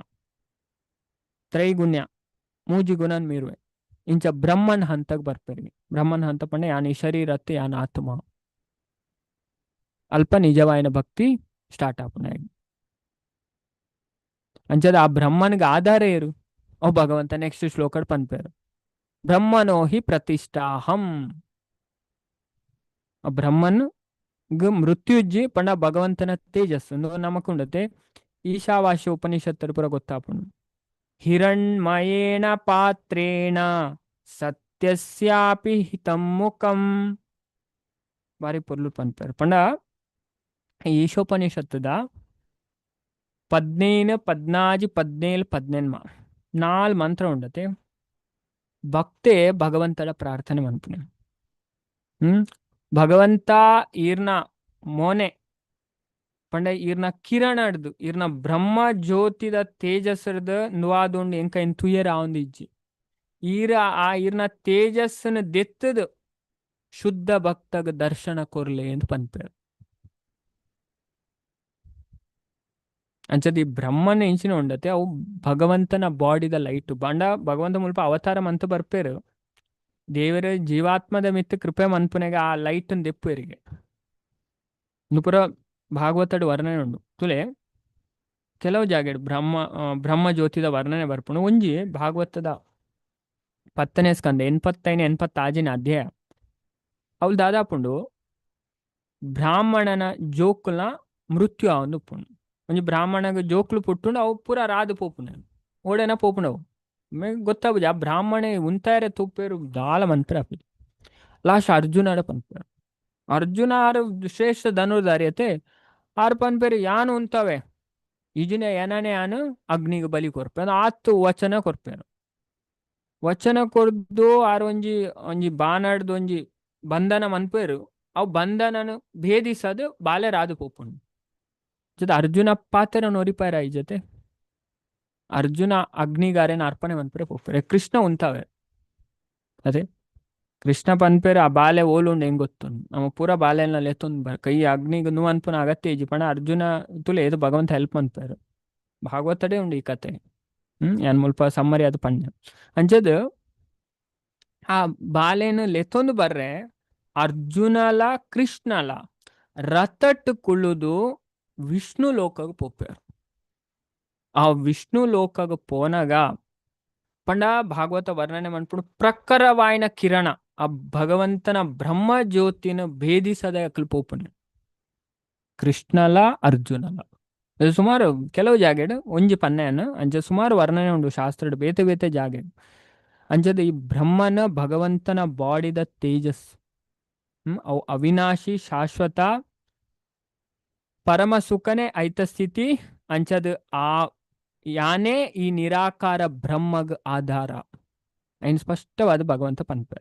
ತ್ರೈಗುಣ್ಯ ಮೂಜಿ ಗುಣನ್ ಮೀರುವೆ ಇಂಚ ಬ್ರಹ್ಮನ್ ಹಂತಕ್ ಬರ್ಪೆರ್ಗೆ. ಬ್ರಹ್ಮನ್ ಹಂತ ಪಂಡ ಯಾನ್ ಈ ಶರೀರತ್ತೆ ಯಾನ್ ಆತ್ಮ ಅಲ್ಪ ನಿಜವಾಯಿನ ಭಕ್ತಿ ಸ್ಟಾರ್ಟ್ ಆಪುನ. ಅಂಚದ ಆ ಬ್ರಹ್ಮನ್ಗೆ ಆಧಾರ ಏರು ಓ ಭಗವಂತ ನೆಕ್ಸ್ಟ್ ಶ್ಲೋಕಡ್ ಪನ್ಪೆರು ಬ್ರಹ್ಮನೋ ಹಿ ಪ್ರತಿಷ್ಠಾಹಂ. ಆ ಬ್ರಹ್ಮನ್ ಗ್ ಮೃತ್ಯುಜ್ಜಿ ಪಂಡ ಭಗವಂತನ ತೇಜಸ್ಸು ನಮಕುಂಡತೆ ಈಶಾವಾಸ್ಯ ಉಪನಿಷತ್ತರು ಪೂರ ಗೊತ್ತಾಪುಂಡು. ಹಿರಣ್ಮಯೇಣ ಪಾತ್ರೇಣ ಸತ್ಯಸ್ಯಾಪಿ ಹಿತಂ ಮುಖಂ ಬಾರಿ ಪೊರ್ಲು ಪನ್ಪೆರ್. ಪಂಡ ಈಶೋಪನಿಷತ್ತುದ 15 14 17 18 ನಾಲ್ ಮಂತ್ರ ಉಂಡತೆ. ಭಕ್ತೆ ಭಗವಂತನ ಪ್ರಾರ್ಥನೆ ಮನ್ಪುನೆ. ಭಗವಂತ ಈರ್ನ ಮೋನೆ ಪಂಡ ಈರ್ನ ಕಿರಣಡ್ದು ಈರ್ನ ಬ್ರಹ್ಮ ಜ್ಯೋತಿದ ತೇಜಸ್ಸರ್ದ ನುವಾದುಂಡು ಎಂಕ ಇನ್ ತುಯರ ಆವೊಂದು ಇಜ್ಜಿ. ಈರ ಆ ಈರ್ನ ತೇಜಸ್ಸನ್ನು ದೆತ್ತದು ಶುದ್ಧ ಭಕ್ತಗ ದರ್ಶನ ಕೊರ್ಲೆ ಎಂದು ಪನ್ಪೆರ್. ಅಂಚದ ಈ ಬ್ರಹ್ಮನ ಇಂಚಿನ ಉಂಡತೆ ಅವು ಭಗವಂತನ ಬಾಡಿದ ಲೈಟ್. ಬಂಡ ಭಗವಂತ ಮುಲ್ಪ ಅವತಾರ ಮಂತ ಬರ್ಪೇರು ದೇವರ ಜೀವಾತ್ಮದ ಮಿತ್ತು ಕೃಪೆ ಮನ್ಪುನೆಗೆ ಆ ಲೈಟ್ ದೆಪ್ಪುವೆರಿಗೆ. ಇಂದು ಪೂರ ಭಾಗವತಡ್ ವರ್ಣನೆ ಉಂಡು. ತುಲೆ ಕೆಲವು ಜಾಗೆಡ್ ಬ್ರಹ್ಮ ಬ್ರಹ್ಮ ಜ್ಯೋತಿದ ವರ್ಣನೆ ಬರ್ಪುಂಡು. ಒಂಜಿ ಭಾಗವತದ 10ನೇ ಸ್ಕಂದ 85 86ನೇ ಅಧ್ಯಾಯ ಅವ್ಲು ದಾದಾಪುಂಡು ಬ್ರಾಹ್ಮಣನ ಜೋಕುಲ್ನ ಮೃತ್ಯು ಆವೊಂದು ಉಪ್ಪುಂಡು. ಒಂಜಿ ಬ್ರಾಹ್ಮಣಗ್ ಜೋಕ್ಲು ಪುಟ್ಟುಂಡು ಅವು ಪೂರ ರಾದ್ ಪೋಪುಂಡು ಓಡೆನ ಪೋಪುಂಡು ಅವು ಗೊತ್ತಾಪುಜಿ. ಆ ಬ್ರಾಹ್ಮಣೆ ಉಂತಾಯರೆ ತೂಪೇರು ದಾಲ ಮನ್ಪೆರೆ ಆಪುಜಿ. ಲಾಸ್ಟ್ ಅರ್ಜುನಡ ಪನ್ಪೆರ್. ಅರ್ಜುನ ಆರ್ ಶ್ರೇಷ್ಠ ಧನುರ್ಧಾರಿ ಅತೆ ಆರ್ ಪನ್ಪೆರ್ ಯಾನ್ ಉಂತವೆ ಇಜಿನ ಏನನೆ ಯಾನು ಅಗ್ನಿಗೆ ಬಲಿ ಕೊರ್ಪೆ ಆತ್ ವಚನ ಕೊರ್ಪೆರ್. ವಚನ ಕೊರ್ದು ಆರ್ ಒಂಜಿ ಒಂಜಿ ಬಾಣಡ್ದು ಒಂಜಿ ಬಂಧನ ಮನ್ಪೆರು. ಅವು ಬಂಧನನು ಭೇದಿಸದು ಬಾಲೆ ರಾದು ಪೋಪುಂಡು. ಜೊತೆ ಅರ್ಜುನ ಪಾತೆರ ಒರಿಪಾರ ಈ ಜೊತೆ ಅರ್ಜುನ ಅಗ್ನಿಗಾರೇನ ಅರ್ಪಣೆ ಮನ್ಪೆರೆ ಪೋಪೆರೆ. ಕೃಷ್ಣ ಉಂತಾವೆ ಅದೇ ಕೃಷ್ಣ ಪನ್ಪೆರ್ ಆ ಬಾಲೆ ಓಲುಂಡು ಹೆಂಗ್ ಗೊತ್ತುಂಡು ನಮ್ಮ ಪೂರ ಬಾಲೆನ ಲೆತ್ತೊಂದು ಬರ್ ಕೈ ಅಗ್ನಿಗ್ ನು ಅನ್ಪುನ ಅಗತ್ಯ ಇಜ್ಜಿ ಪಂಡ ಅರ್ಜುನ ತುಲೆ ಏದು ಭಗವಂತ ಹೆಲ್ಪ್ ಮನ್ಪೆರ್. ಭಾಗವತಡೇ ಉಂಡು ಈ ಕತೆ. ಯಾನ್ ಮುಲ್ಪ ಸಮ್ಮರಿ ಅದು ಪಂಡೆ. ಅಂಚದ ಆ ಬಾಲೆನ್ ಲೆತ್ತೊಂದು ಬರ್ರೆ ಅರ್ಜುನಲ ಕೃಷ್ಣಲ ರಥಟ್ ಕುಳ್ಳುದು ವಿಷ್ಣು ಲೋಕಗ್ ಪೋಪೆರ್. ಆ ವಿಷ್ಣು ಲೋಕಗ್ ಪೋನಗ ಪಂಡ ಭಾಗವತ ವರ್ಣನೆ ಮನ್ಪುಂಡು ಪ್ರಖರವಾಯಿನ ಕಿರಣ ಆ ಭಗವಂತನ ಬ್ರಹ್ಮ ಜ್ಯೋತಿನ ಭೇದಿಸದ ಅಕ್ಲು ಪೋಪುನೆ ಕೃಷ್ಣಲ ಅರ್ಜುನಲ. ಸುಮಾರು ಕೆಲವು ಜಾಗೆಡ್ ಒಂಜಿ ಪನ್ನೆಯನ್ನು ಅಂಚ ಸುಮಾರು ವರ್ಣನೆ ಉಂಡು ಶಾಸ್ತ್ರಡ್ ಬೇತೆ ಬೇತೆ ಜಾಗೆಡ್. ಅಂಚದ ಈ ಬ್ರಹ್ಮನ ಭಗವಂತನ ಬಾಡಿದ ತೇಜಸ್ ಅವು ಅವಿನಾಶಿ ಶಾಶ್ವತ ಪರಮ ಸುಖನೆ ಐತ ಸ್ಥಿತಿ. ಅಂಚದ ಆ ಯಾನೇ ಈ ನಿರಾಕಾರ ಬ್ರಹ್ಮಗ್ ಆಧಾರ ಐನ್ ಸ್ಪಷ್ಟವಾದ ಭಗವಂತ ಪನ್ಪೆ.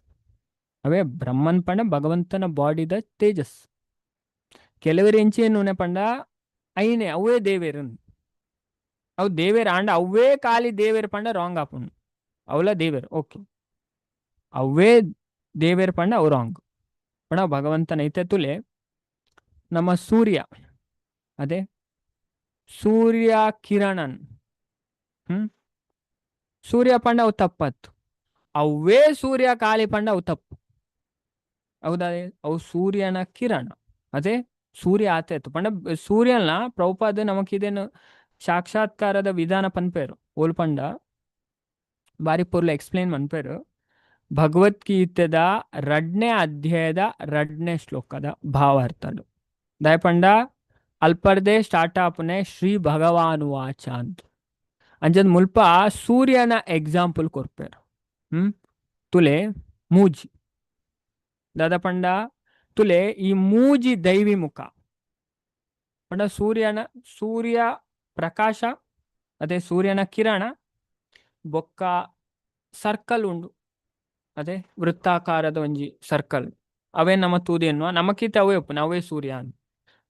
ಅವೇ ಬ್ರಹ್ಮನ್ ಪಂಡ ಭಗವಂತನ ಬಾಡಿದ ತೇಜಸ್. ಕೆಲವರು ಎಂಚೇನು ಪಂಡ ಐನೆ ಅವೇ ದೇವೇರು, ಅವು ದೇವೇರ್ ಆಂಡ ಅವೇ ಖಾಲಿ ದೇವೇರ್ ಪಂಡ ರಾಂಗ್ ಆಪುಂಡು. ಅವಲ ದೇವೇರ್ ಓಕೆ, ಅವೇ ದೇವೇರ್ ಪಂಡ ಅವು ರಾಂಗ್. ಪಂಡ ಭಗವಂತನ ಐತೆ ತುಲೆ ನಮ್ಮ ಸೂರ್ಯ, ಅದೇ ಸೂರ್ಯ ಕಿರಣನ್ ಸೂರ್ಯ ಪಂಡ ಅವು ತಪ್ಪತ್ತು, ಅವೇ ಸೂರ್ಯ ಖಾಲಿ ಪಂಡ ಅವು ತಪ್ಪು. ಹೌದಾ? ಅವು ಸೂರ್ಯನ ಕಿರಣ, ಅದೇ ಸೂರ್ಯ ಆತ ಪಂಡ ಸೂರ್ಯನ ಪ್ರಭುಪಾದ ನಮಕ್ ಇದೇನು ಸಾಕ್ಷಾತ್ಕಾರದ ವಿಧಾನ ಪನ್ಪೇರು ಓಲ್ ಪಂಡ ಬಾರಿ ಪೊರ್ಲು ಎಕ್ಸ್ಪ್ಲೇನ್ ಮನ್ಪೇರು. ಭಗವದ್ಗೀತೆದ ರಡ್ನೇ ಅಧ್ಯಾಯದ ರಡ್ನೇ ಶ್ಲೋಕದ ಭಾವಾರ್ಥಲು ದಾಯಪಂಡ ಅಲ್ಪರ್ದೆ ಸ್ಟಾರ್ಟ್ ಆಪುನೆ ಶ್ರೀ ಭಗವಾನುವಾಚ ಅಂತ. ಅಂಚದ ಮುಲ್ಪ ಸೂರ್ಯನ ಎಕ್ಸಾಂಪಲ್ ಕೊರ್ಪೇರು. ತುಲೆ ಮೂಜಿ ದಾದ ಪಂಡ ತುಲೆ ಈ ಮೂಜಿ ದೈವಿ ಮುಖ ಪಂಡ ಸೂರ್ಯನ ಸೂರ್ಯ ಪ್ರಕಾಶ, ಅದೇ ಸೂರ್ಯನ ಕಿರಣ ಬೊಕ್ಕ ಸರ್ಕಲ್ ಉಂಡು, ಅದೇ ವೃತ್ತಾಕಾರದ ಒಂಜಿ ಸರ್ಕಲ್ ಅವೇ ನಮ್ಮ ತೂದು ಎನ್ನುವ ನಮಕಿತ ಅವೇ ಉಪ್ಪು ಅವೇ ಸೂರ್ಯ ಅಂತ.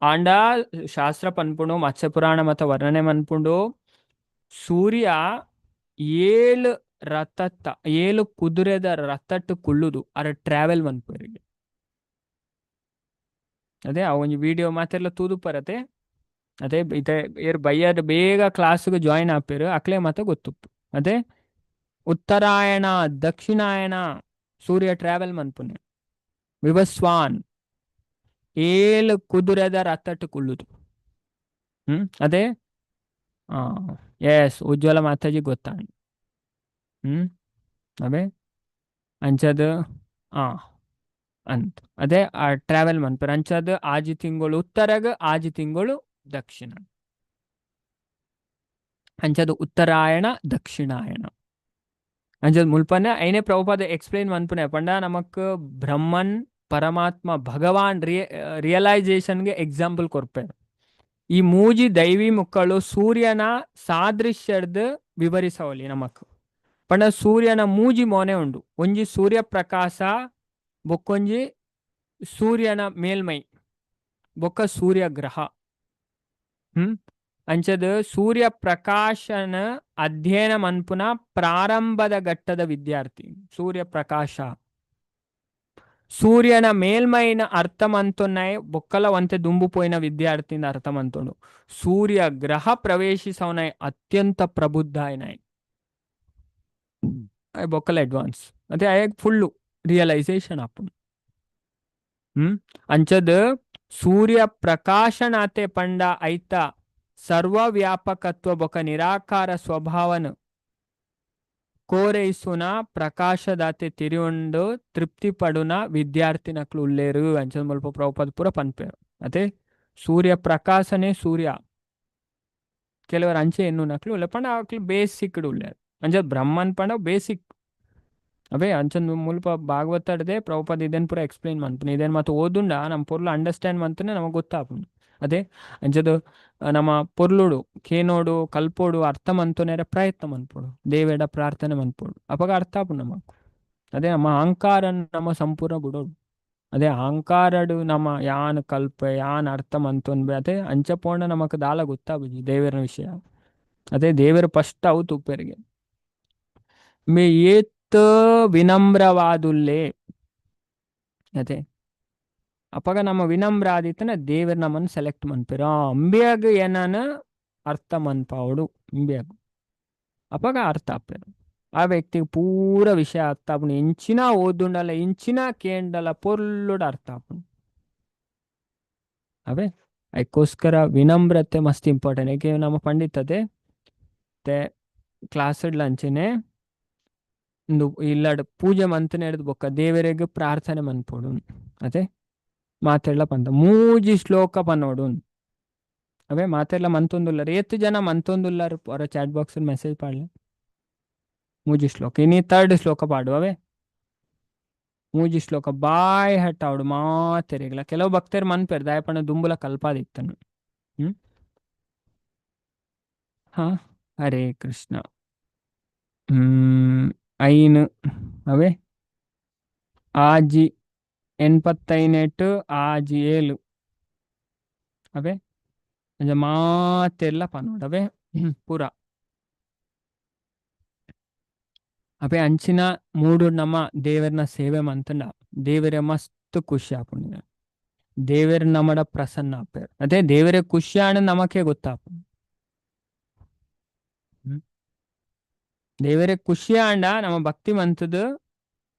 ಆಂಡ ಶಾಸ್ತ್ರ ಪನ್ಪುಂಡು ಮತ್ಸ್ಯ ಪುರಾಣ ಮತ ವರ್ಣನೆ ಮನ್ಪುಂಡು ಸೂರ್ಯ ಏಳು ರಥತ್ತ ಏಳು ಕುದುರೆದ ರಥಟ್ಟು ಕುಳ್ಳುದು ಅರ ಟ್ರಾವೆಲ್ ಮನ್ಪುರಿಗೆ. ಅದೇ ಆ ಒಂಜಿ ವಿಡಿಯೋ ಮಾತೆಲ್ಲ ತೂದು ಪರತೆ. ಅದೇ ಇತ್ತೆ ಏರ್ ಬಯ್ಯರ್ ಬೇಗ ಕ್ಲಾಸ್ಗೆ ಜಾಯಿನ್ ಆಪೇರು ಅಕ್ಲೆ ಮಾತ ಗೊತ್ತುಪ್ಪು. ಅದೇ ಉತ್ತರಾಯಣ ದಕ್ಷಿಣಾಯಣ ಸೂರ್ಯ ಟ್ರಾವೆಲ್ ಮನ್ಪುನೆ ವಿವಸ್ವಾನ್ ಏಳು ಕುದುರೆದ ರಥಟ್ಟು ಕುಳ್ಳುದು. ಅದೇ ಎಸ್ ಉಜ್ವಲ ಮಾತಾಜಿ ಗೊತ್ತಾಂಡ್. ಅವೇ ಅಂಚದ ಆ ಅಂತ ಅದೇ ಆ ಟ್ರಾವೆಲ್ ಮನ್ಪುರ. ಅಂಚದ ಆಜಿ ತಿಂಗಳು ಉತ್ತರಗ ಆಜಿ ತಿಂಗಳು ದಕ್ಷಿಣ, ಅಂಚದ ಉತ್ತರಾಯಣ ದಕ್ಷಿಣಾಯಣ. ಅಂಚದ ಮುಲ್ಪನೆ ಐನೇ ಪ್ರಭುಪಾದ ಎಕ್ಸ್ಪ್ಲೈನ್ ಮನ್ಪುನೆ ಪಂಡ ನಮಕ್ ಬ್ರಹ್ಮನ್ ಪರಮಾತ್ಮ ಭಗವಾನ್ ರಿಯಲೈಸೇಷನ್ಗೆ ಎಕ್ಸಾಂಪಲ್ ಕೊರ್ಪೆ. ಈ ಮೂಜಿ ದೈವಿ ಮುಕ್ಕಳು ಸೂರ್ಯನ ಸಾದೃಶ್ಯದ ವಿವರಿಸವಲಿ ನಮಕ್. ಪಂಡ ಸೂರ್ಯನ ಮೂಜಿ ಮೋನೆ ಉಂಡು, ಒಂಜಿ ಸೂರ್ಯ ಪ್ರಕಾಶ ಬೊಕ್ಕೊಂಜಿ ಸೂರ್ಯನ ಮೇಲ್ಮೈ ಬೊಕ್ಕ ಸೂರ್ಯಗ್ರಹ. ಅಂಚದ ಸೂರ್ಯ ಪ್ರಕಾಶನ ಅಧ್ಯಯನ ಮನ್ಪುನ ಪ್ರಾರಂಭದ ಘಟ್ಟದ ವಿದ್ಯಾರ್ಥಿ ಸೂರ್ಯ ಪ್ರಕಾಶ. ಸೂರ್ಯನ ಮೇಲ್ಮೈನ ಅರ್ಥ ಮಂತೊನ್ನಾಯ್ ಬೊಕ್ಕಲ ಒಂತೆ ದುಂಬು ಪೋಯಿನ ವಿದ್ಯಾರ್ಥಿನ ಅರ್ಥ ಮಂತೊಂಡು. ಸೂರ್ಯ ಗ್ರಹ ಪ್ರವೇಶಿಸವನಾಯ್ ಅತ್ಯಂತ ಪ್ರಬುದ್ಧ ಆಯ್ನಾಯ್ ಬೊಕ್ಕಲ ಅಡ್ವಾನ್ಸ್ ಅದೇ ಆಯಗ್ ಫುಲ್ಲು ರಿಯಲೈಸೇಷನ್ ಆಪುಂಡು. ಅಂಚದ ಸೂರ್ಯ ಪ್ರಕಾಶನಾತೆ ಪಂಡ ಐತ ಸರ್ವವ್ಯಾಪಕತ್ವ ಬೊಕ ನಿರಾಕಾರ ಸ್ವಭಾವನ ಕೋರೈಸುನ ಪ್ರಕಾಶದಾತೆ ತಿರಿಯುಂಡು ತೃಪ್ತಿ ಪಡುನ ವಿದ್ಯಾರ್ಥಿನಕ್ಲು ಉಲ್ಲೇರು ಅಂಚದ ಮುಲ್ಪ ಪ್ರಭುಪಾದ ಪೂರ ಪನ್ಪೇರು. ಅದೇ ಸೂರ್ಯ ಪ್ರಕಾಶನೇ ಸೂರ್ಯ ಕೆಲವರು ಅಂಚೆ ಎನ್ನುನಕ್ಲು ಉಲ್ಲ ಪಂಡ ಅಕ್ಲು ಬೇಸಿಕ್ ಉಲ್ಲೇರು. ಅಂಚ ಬ್ರಹ್ಮನ್ ಪಂಡ ಬೇಸಿಕ್ ಅವೇ ಅಂಚಂದು ಮುಲ್ಪ ಭಾಗವತಡ್ದೆ ಪ್ರಭುಪಾದ ಇದೇನ್ ಪೂರ ಎಕ್ಸ್ಪ್ಲೈನ್ ಮನ್ಪುನೆ. ಇದೇನ್ ಮಾತ ಓದುಂಡ ನಮ್ಮ ಪೊರ್ಲು ಅಂಡರ್ಸ್ಟ್ಯಾಂಡ್ ಮಂತನೆ ನಮಗೆ ಗೊತ್ತಾಪುಂಡು. ಅದೇ ಅಂಚದ ನಮ್ಮ ಪೊರ್ಲುಡು ಕೇನೋಡು ಕಲ್ಪೋಡು ಅರ್ಥ ಮಂತೊನೆರ ಪ್ರಯತ್ನ ಮನ್ಪೋಡು, ದೇವೇಡ ಪ್ರಾರ್ಥನೆ ಮನ್ಪೋಡು, ಅಪಗ ಅರ್ಥ ಆಪುಂಡು ನಮಕ್. ಅದೇ ನಮ್ಮ ಅಹಂಕಾರ ನಮ್ಮ ಸಂಪೂರ್ಣ ಬಿಡೋಡು. ಅದೇ ಅಹಂಕಾರಡು ನಮ್ಮ ಯಾನ್ ಕಲ್ಪ ಯಾನ್ ಅರ್ಥ ಮಂತೊನ್ಬೆ ಅದೇ ಅಂಚ ಪೋಂಡ ನಮಕ್ ದಾಲ ಗೊತ್ತಾಬುಜಿ ದೇವರ ವಿಷಯ. ಅದೇ ದೇವರು ಫಸ್ಟ್ ಅವು ತುಪ್ಪೆರಿಗೆ ಮೇ ಏತ್ ವಿನಮ್ರವಾದುಲ್ಲೇ ಅದೇ ಅಪಗ ನಮ್ಮ ವಿನಮ್ರ ಆದಿತ್ತನ ದೇವರು ನಮ್ಮನ್ನು ಸೆಲೆಕ್ಟ್ ಮನ್ಪೇರು. ಅಂಬ್ಯಾಗ ಏನಾನ ಅರ್ಥ ಮನ್ಪಾವಡು ಅಂಬ್ಯಾಗ ಅಪಗ ಅರ್ಥ ಆಪೇರು. ಆ ವ್ಯಕ್ತಿಗೆ ಪೂರ ವಿಷಯ ಅರ್ಥ ಆಪುಂಡು. ಎಂಚಿನ ಓದುಂಡಲ ಇಂಚಿನ ಕೇಂಡಲ ಪೊರ್ಲುಡು ಅರ್ಥ ಆಪುಂಡು. ಅವೇ ಅದಕ್ಕೋಸ್ಕರ ವಿನಮ್ರತೆ ಮಸ್ತ್ ಇಂಪಾರ್ಟೆಂಟ್. ಏಕೆ ನಮ್ಮ ಪಂಡಿತತೆ ಕ್ಲಾಸ್ ಅಂಚೆನೆ ಇಂದು ಇಲ್ಲಡ್ ಪೂಜೆ ಮಂತನೆಡ್ದ್ ಬೊಕ್ಕ ದೇವರೆಗ್ ಪ್ರಾರ್ಥನೆ ಮನ್ಪೊಡು ಅತೆ ಮಾತೆರ್ಲ ಪಂತ ಮೂಜಿ ಶ್ಲೋಕ ಪನೋಡು. ಅವೇ ಮಾತೆರ್ಲ ಮಂತೊಂದುಲ್ಲರ್, ಏತ್ ಜನ ಮಂತೊಂದುಲ್ಲರ್ ಹೊರ ಚಾಟ್ ಬಾಕ್ಸ್ ಮೆಸೇಜ್ ಪಾಡ್ಲೆ. ಮೂಜಿ ಶ್ಲೋಕ ಇನಿ ಥರ್ಡ್ ಶ್ಲೋಕ ಪಾಡು. ಅವೇ ಮೂಜಿ ಶ್ಲೋಕ ಬಾಯ್ ಹಟ್ಟಾವಡು ಮಾತೆರೆಗ್ಲ. ಕೆಲವು ಭಕ್ತರು ಮನ್ಪೆರ್ ದಾಯ ಪಂಡ ದುಂಬುಲ ಕಲ್ಪಾದಿತ್ತನು. ಹ್ಮ್ ಹಾ ಹರೇ ಕೃಷ್ಣ. ಐನು ಅವೇ ಆಜಿ ಎಣ್ಪತ್ತೈನೆಟ್ ಆಜಿ ಏಳು ಅವೇ ಅಂಚ ಮಾತೆರ್ಲ ಪನೊಡು ಅವೇ ಪೂರ. ಅವೇ ಅಂಚಿನ ಮೂಡು ನಮ್ಮ ದೇವರನ ಸೇವೆ ಮಂತಂಡ ದೇವರೇ ಮಸ್ತ್ ಖುಷಿ ಆಪುಂಡು, ದೇವೆರ್ ನಮಡ ಪ್ರಸನ್ನ ಆಪೆರ್. ಅದೇ ದೇವರೇ ಖುಷಿ ಆಂಡ ನಮಕೆ ಗೊತ್ತಾಪುಂಡು. ದೇವರೇ ಖುಷಿ ಆಂಡ ನಮ್ಮ ಭಕ್ತಿ ಮಂತದ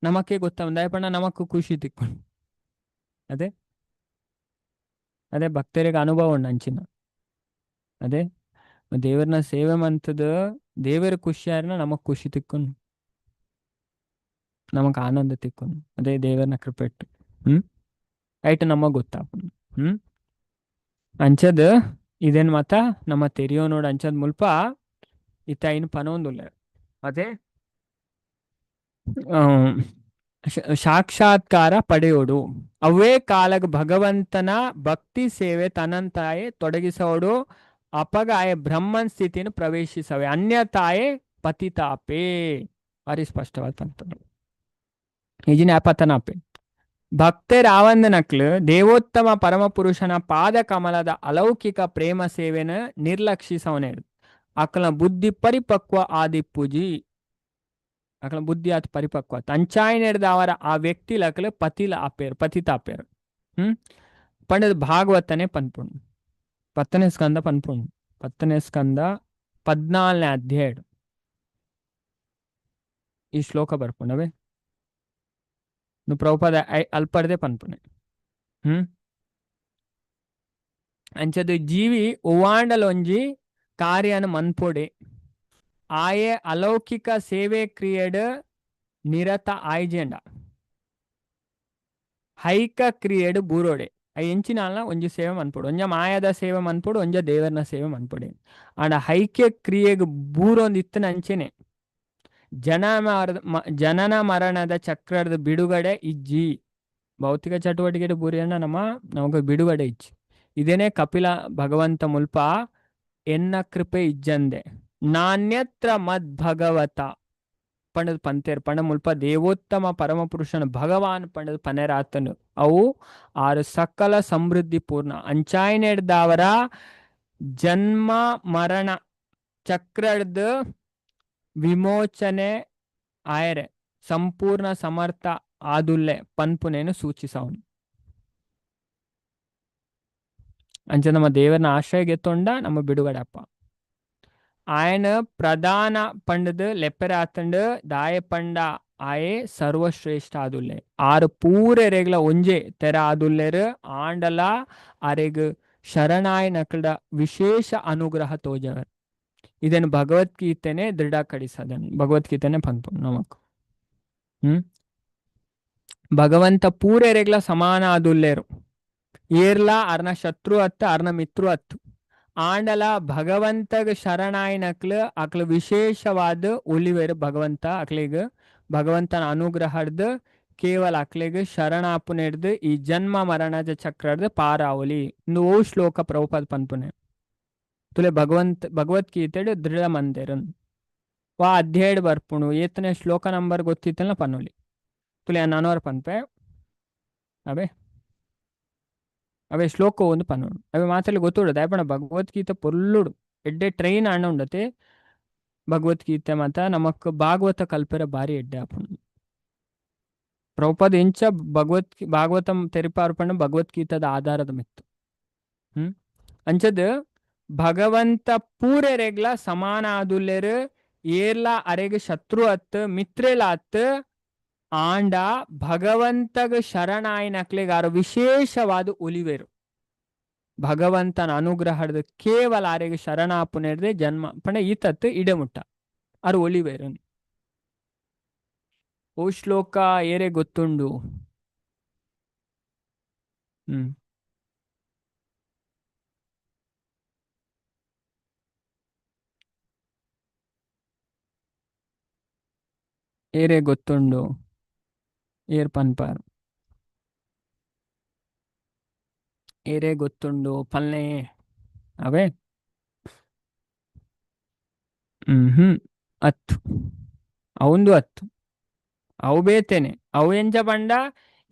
ನಮಕೆ ಗೊತ್ತಾಪುಂಡು. ದಾಯೆ ಪಂಡ ನಮಕ್ ಖುಷಿ ತಿಕ್ಕುಂಡು. ಅದೇ ಅದೇ ಭಕ್ತರಿಗೆ ಅನುಭವ ಉಂಡು ಅಂಚಿನ. ಅದೇ ದೇವರನ ಸೇವೆ ಮಂತದ ದೇವರ ಖುಷಿ ಆರ್ನ ನಮಕ್ ಖುಷಿ ತಿಕ್ಕುಂಡು, ನಮಕ್ ಆನಂದ ತಿಕ್ಕುಂಡು. ಅದೇ ದೇವರನ ಕೃಪೆಟ್ಟು ಐಟ್ ನಮಗ್ ಗೊತ್ತಾಪುಂಡು. ಅಂಚದ್ ಇದೇನ್ ಮಾತ ನಮ್ಮ ತೆರಿಯೋ ನೋಡ್ ಅಂಚದ್ ಮುಲ್ಪ ಇತ್ತ ಐನ್ ಪನೊಂದುಲ್ಲೆರ್. ಅದೇ ಸಾಕ್ಷಾತ್ಕಾರ ಪಡೆಯೋಡು ಅವೇ ಕಾಲಗ್ ಭಗವಂತನ ಭಕ್ತಿ ಸೇವೆ ತನ್ನಂತಾಯೆ ತೊಡಗಿಸೋಡು. ಅಪಗ ಆಯ ಬ್ರಹ್ಮನ್ ಸ್ಥಿತಿಯನ್ನು ಪ್ರವೇಶಿಸವೆ, ಅನ್ಯತಾಯೆ ಪತಿತಾಪೇ. ಭಾರಿ ಸ್ಪಷ್ಟವಾದ ಪಂತನು ಈಜಿನ ಪತನಾಪೆ. ಭಕ್ತರಾವಂದನಕ್ಲು ದೇವೋತ್ತಮ ಪರಮಪುರುಷನ ಪಾದ ಕಮಲದ ಅಲೌಕಿಕ ಪ್ರೇಮ ಸೇವೆನ ನಿರ್ಲಕ್ಷಿಸವನೇ ಅಕಲ ಬುದ್ಧಿ ಪರಿಪಕ್ವ ಆದಿಪ್ಪುಜಿ. ಅಕಲ ಬುದ್ಧಿ ಆತ್ ಪರಿಪಕ್ವ ತಂಚಾಯಿನೆಡ್ದ ಅವರ ಆ ವ್ಯಕ್ತಿ ಲಕಲ ಪತಿಲ ಆಪೇರ್ ಪತಿತಾಪೇರ್. ಪಂಡದ ಭಾಗವತನೆ ಪನ್ಪುಂಡು. 10ನೇ ಸ್ಕಂದ ಪನ್ಪುಂಡು. 10ನೇ ಸ್ಕಂದ 14ನೇ ಅಧ್ಯಾಯ ಈ ಶ್ಲೋಕ ಬರ್ಪುಂಡವೆ. ಪ್ರಭುಪಾದ ಅಲ್ಪರ್ದೆ ಪನ್ಪುನೆ. ಅಂಚದ ಜೀವಿ ಒವ್ವಾಂಡಲೊಂಜಿ ಕಾರ್ಯನ ಮನ್ಪೊಡೆ ಆಯೆ ಅಲೌಕಿಕ ಸೇವೆ ಕ್ರಿಯೆಡ್ ನಿರತ ಆಯ್ಜೆಂಡ ಹೈಕ ಕ್ರಿಯೆಡ್ ಬೂರೋಡೆ. I ಎಂಚಿನ ಒಂಜಿ ಸೇವೆ ಮನ್ಪೊಡು, ಒಂಜ ಮಾಯದ ಸೇವೆ ಮನ್ಪೊಡು, ಒಂಜ ದೇವರನ ಸೇವೆ ಮನ್ಪೊಡೆ. ಆಂಡ ಹೈಕ್ಯ ಕ್ರಿಯೆಗ್ ಬೂರೊಂದು ಇತ್ತನ ಅಂಚೆನೆ ಜನನ ಮರಣದ ಚಕ್ರದ ಬಿಡುಗಡೆ ಇಜ್ಜಿ. ಭೌತಿಕ ಚಟುವಟಿಕೆ ಬೂರಿಯನ್ನ ನಮಗ ಬಿಡುಗಡೆ ಇಜ್ಜಿ. ಇದೇನೆ ಕಪಿಲ ಭಗವಂತ ಮುಲ್ಪ ಎನ್ನ ಕೃಪೆ ಇಜ್ಜಂದೆ ನಾಣ್ಯತ್ರ ಮದ್ಭಗವತ ಪಂಡದ ಪಂತೇರ್ ಪಂಡ ಮುಲ್ಪ ದೇವೋತ್ತಮ ಪರಮಪುರುಷನ ಭಗವಾನ್ ಪಂಡದ ಪನೆರಾತನು. ಅವು ಆರು ಸಕಲ ಸಮೃದ್ಧಿ ಪೂರ್ಣ ಅಂಚಾಯಿನೆಡ್ದಾವರ ಜನ್ಮ ಮರಣ ಚಕ್ರದ ವಿಮೋಚನೆ ಆಯರೆ ಸಂಪೂರ್ಣ ಸಮರ್ಥ ಆದುಲ್ಲೆ ಪನ್ಪುನೇನು ಸೂಚಿಸವನು. ಅಂಚ ನಮ್ಮ ದೇವರನ ಆಶ್ರಯ ಗೆತ್ತೊಂಡ ನಮ್ಮ ಬಿಡುಗಡೆ ಅಪ್ಪ. ಆಯನ ಪ್ರಧಾನ ಪಂಡದ ಲೆಪ್ಪೆರೆ ಆತಂಡು ದಾಯ ಪಂಡ ಆಯೆ ಸರ್ವಶ್ರೇಷ್ಠ ಆದುಲ್ಲೆ. ಆರು ಪೂರೆರೆಗ್ಲ ಒಂಜೆ ತೆರ ಆದುಲ್ಲೆರ್ ಆಂಡಲ ಅರೆಗ್ ಶರಣಾಯ ನಕಲ್ದ ವಿಶೇಷ ಅನುಗ್ರಹ ತೋಜವರ್. ಇದನ್ನು ಭಗವದ್ಗೀತೆನೆ ದೃಢಕಡಿಸದನು. ಭಗವದ್ಗೀತೆನೆ ಪಂತು ನಮಕ್. ಭಗವಂತ ಪೂರೆರೆಗ್ಲ ಸಮಾನ ಆದುಲ್ಲೇರು. ಏರ್ಲ ಅರ್ನ ಶತ್ರು ಅತ್ತು ಅರ್ನ ಮಿತ್ರು ಅತ್ತು. ಆಂಡಲ ಭಗವಂತಗ ಶರಣಾಯನಕ್ಲು ಅಕ್ಲು ವಿಶೇಷವಾದ ಒಲಿವೇರು ಭಗವಂತ ಅಕ್ಲಿಗ್ ಭಗವಂತನ ಅನುಗ್ರಹದ ಕೇವಲ ಅಕ್ಲಿಗ್ ಶರಣಾಪುನೆಡ್ದು ಈ ಜನ್ಮ ಮರಣದ ಚಕ್ರದ ಪಾರಾವಲಿ. ಇಂದು ಓ ಶ್ಲೋಕ ಪ್ರಭುಪಾದ ಪನ್ಪುನೆ ತುಲೆ ಭಗವದ್ಗೀತೆಡ್ ದೃಢ ಮಂದಿರನ್ ವಾ ಅಧ್ಯಾಯಡ್ ಬರ್ಪುಣು ಏತನೇ ಶ್ಲೋಕ ನಂಬರ್ ಗೊತ್ತಿತ್ತಲ್ಲ ಪನ್ನೊಲಿ ತುಲೆ ನಾನೋರ್ ಪನ್ಪೆ. ಅವೇ ಅವೇ ಶ್ಲೋಕ ಒಂದು ಪನ್ನೋಡು ಅವೇ ಮಾತಲ್ಲಿ ಗೊತ್ತುಡು ದಯಪಣ ಭಗವದ್ಗೀತೆ ಪೊರ್ಲುಡು ಎಡ್ಡೆ ಟ್ರೈನ್ ಅಣ್ಣ ಉಂಡತೆ ಭಗವದ್ಗೀತೆ ಮಾತ ನಮಕ್ ಭಾಗವತ ಕಲ್ಪೆರ ಬಾರಿ ಎಡ್ಡೆ ಆಪುಂಡು. ಪ್ರಭುಪಾದ ಎಂಚ ಭಾಗವತಂ ತೆರಿಪಾರ್ಪಣ ಭಗವದ್ಗೀತದ ಆಧಾರದ ಮಿತ್ತು. ಅಂಚದ ಭಗವಂತ ಪೂರೆರೆಗ್ಲ ಸಮಾನ ಆದುಲ್ಲೆರ್ ಏರ್ಲ ಅರೆಗ್ ಶತ್ರು ಅತ್ ಮಿತ್ರೆಲ ಅತ್ ಆಂಡ ಭಗವಂತಗ ಶರಣಾಯಿನಕ್ಲೆಗಾರ ವಿಶೇಷವಾದ ಒಲಿವೆರು. ಭಗವಂತನ ಅನುಗ್ರಹದ ಕೇವಲ ಆರೆಗ್ ಶರಣಾಪುನೆಡ್ದೆ ಜನ್ಮ ಪಂಡ ಈತತ್ತು ಇಡೆಮುಟ್ಟ ಅರು ಒಲಿವೆರು. ಓ ಶ್ಲೋಕ ಏರೆ ಗೊತ್ತುಂಡು? ಏರೆ ಗೊತ್ತುಂಡು? ಏರ್ ಪನ್ಪಾರ್? ಏರೆ ಗೊತ್ತುಂಡು ಪಲ್ನೆ? ಅವೇ ಹ್ಮ್ ಹ್ಮ್ ಅತ್ತು ಅವುಂದು ಅತ್ತು ಅವು ಬೇತೇನೆ. ಅವು ಎಂಚ ಪಂಡ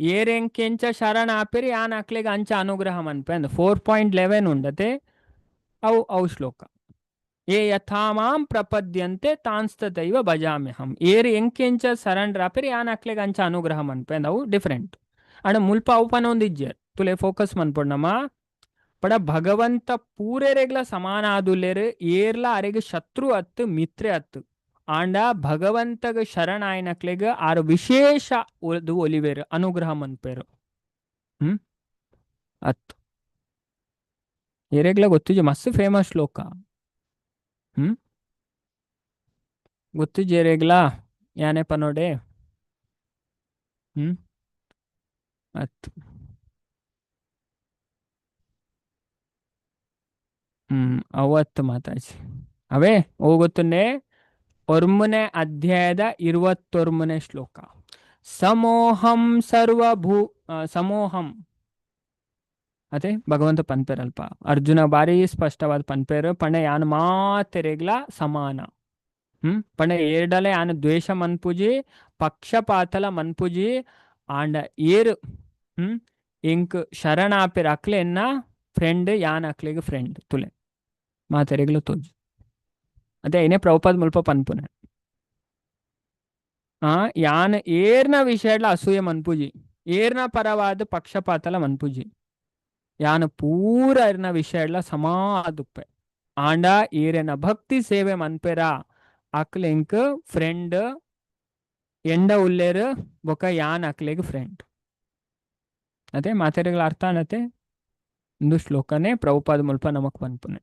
ಏರೆಂಕೆಂಚ ಶರಣ ಆಪೆರಿ ಆನ್ ಅಕ್ಲೆಗ್ ಅಂಚ ಅನುಗ್ರಹ ಮನ್ಪೆ ಅಂದ್ 4.11 ಉಂಡತೆ. ಅವು ಅವು ಶ್ಲೋಕ. ಏ ಯಥಾ ಮಾಂ ಪ್ರಪದ್ಯಂತೆ ತಾನ್ಸ್ತತೈವ ಭಜಾಮ್ಯಹಂ. ಏರ್ ಎಂಕೆಂಚ ಸರೆಂಡರ್ ಆಪೆರಿ ಆನ್ ಅಕ್ಲೆಗ್ ಅಂಚ ಅನುಗ್ರಹ ಮನ್ಪೆ ಅಂದ್ ಅವು ಡಿಫರೆಂಟ್. ಅಂಡ ಮುಲ್ಪ ಅವು ಪನೊಂದಿಜ್ಜೆರ್. ತುಲೆ ಫೋಕಸ್ ಮನ್ಪೊಡು ನಮ. ಪಡ ಭಗವಂತ ಪೂರೆರೆಗ್ಲ ಸಮಾನ ಆದುಲ್ಲೆರ್. ಏರ್ಲ ಅರೆಗ್ ಶತ್ರು ಅತ್ತು ಮಿತ್ರೆ ಅತ್ತು. ಆಂಡ ಭಗವಂತಗ ಶರಣಾಯನಕ್ಲೆಗ್ ಆರ್ ವಿಶೇಷ ಒಲಿವೇರು ಅನುಗ್ರಹ ಮನ್ಪೇರು. ಅತ್ತು ಏರೆಗ್ಲ ಗೊತ್ತಿಜಿ? ಮಸ್ತ್ ಫೇಮಸ್ ಶ್ಲೋಕ. ಗೊತ್ತಿಜಿ ಏರೆಗ್ಲ? ಯಾನೆ ಪನೋಡೆ. ಅತ್ತು ಅವತ್ತು ಮಾತಾಜಿ ಅವೇ ಓ ಗೊತ್ತುಂಡೆ? ಒರ್ಮನೆ ಅಧ್ಯಾಯದ 21ನೇ ಶ್ಲೋಕ. ಸಮೋಹಂ ಸರ್ವಭೂ ಸಮೋಹಂ ಅದೇ ಭಗವಂತ ಪನ್ಪೇರಲ್ಪ. ಅರ್ಜುನ ಬಾರಿ ಸ್ಪಷ್ಟವಾದ ಪನ್ಪೇರು. ಪಂಡ ಯಾನ್ ಮಾತೆರೆಗ್ಲ ಸಮಾನ. ಪಂಡ ಏರ್ಡಲೆ ಯಾನ್ ದ್ವೇಷ ಮನ್ಪುಜಿ, ಪಕ್ಷಪಾತಲ ಮನ್ಪುಜಿ. ಆಂಡ ಏರ್ ಎಂಕ್ ಶರಣಾಪೆರ್ ಅಕ್ಲೆ ಎನ್ನ ಫ್ರೆಂಡ್, ಯಾನ್ ಅಕ್ಲೆಗ್ ಫ್ರೆಂಡ್. ತುಲೆ ಮಾತೆರೆಗ್ಲ ತೋಜು. ಅದೇ ಐನೇ ಪ್ರಭುಪಾದ ಮುಲ್ಪ ಪನ್ಪುನೆ. ಯಾನ್ ಏರ್ನ ವಿಷಯಡ್ಲ ಅಸೂಯೆ ಮನ್ಪುಜಿ, ಏರ್ನ ಪರವಾದ ಪಕ್ಷಪಾತಲ ಮನ್ಪುಜಿ. ಯಾನ್ ಪೂರ ಏರ್ನ ವಿಷಯಡ್ಲ ಸಮಾದುಪ್ಪೆ. ಆಂಡ ಏರೆನ ಭಕ್ತಿ ಸೇವೆ ಮನ್ಪೆರ ಅಕ್ಲೆ ಎಂಕ್ ಫ್ರೆಂಡ್ ಎಂಡ ಉಲ್ಲೇರ್ ಬೊಕ ಯಾನ್ ಅಕ್ಲೆಗ್ ಫ್ರೆಂಡ್. ಅದೇ ಮಾತೆರೆಗ್ಲ ಅರ್ಥ ಆನತೆ? ಇಂದು ಶ್ಲೋಕನೇ ಪ್ರಭುಪಾದ ಮುಲ್ಪ ನಮಕ್ ಪನ್ಪುನೆ.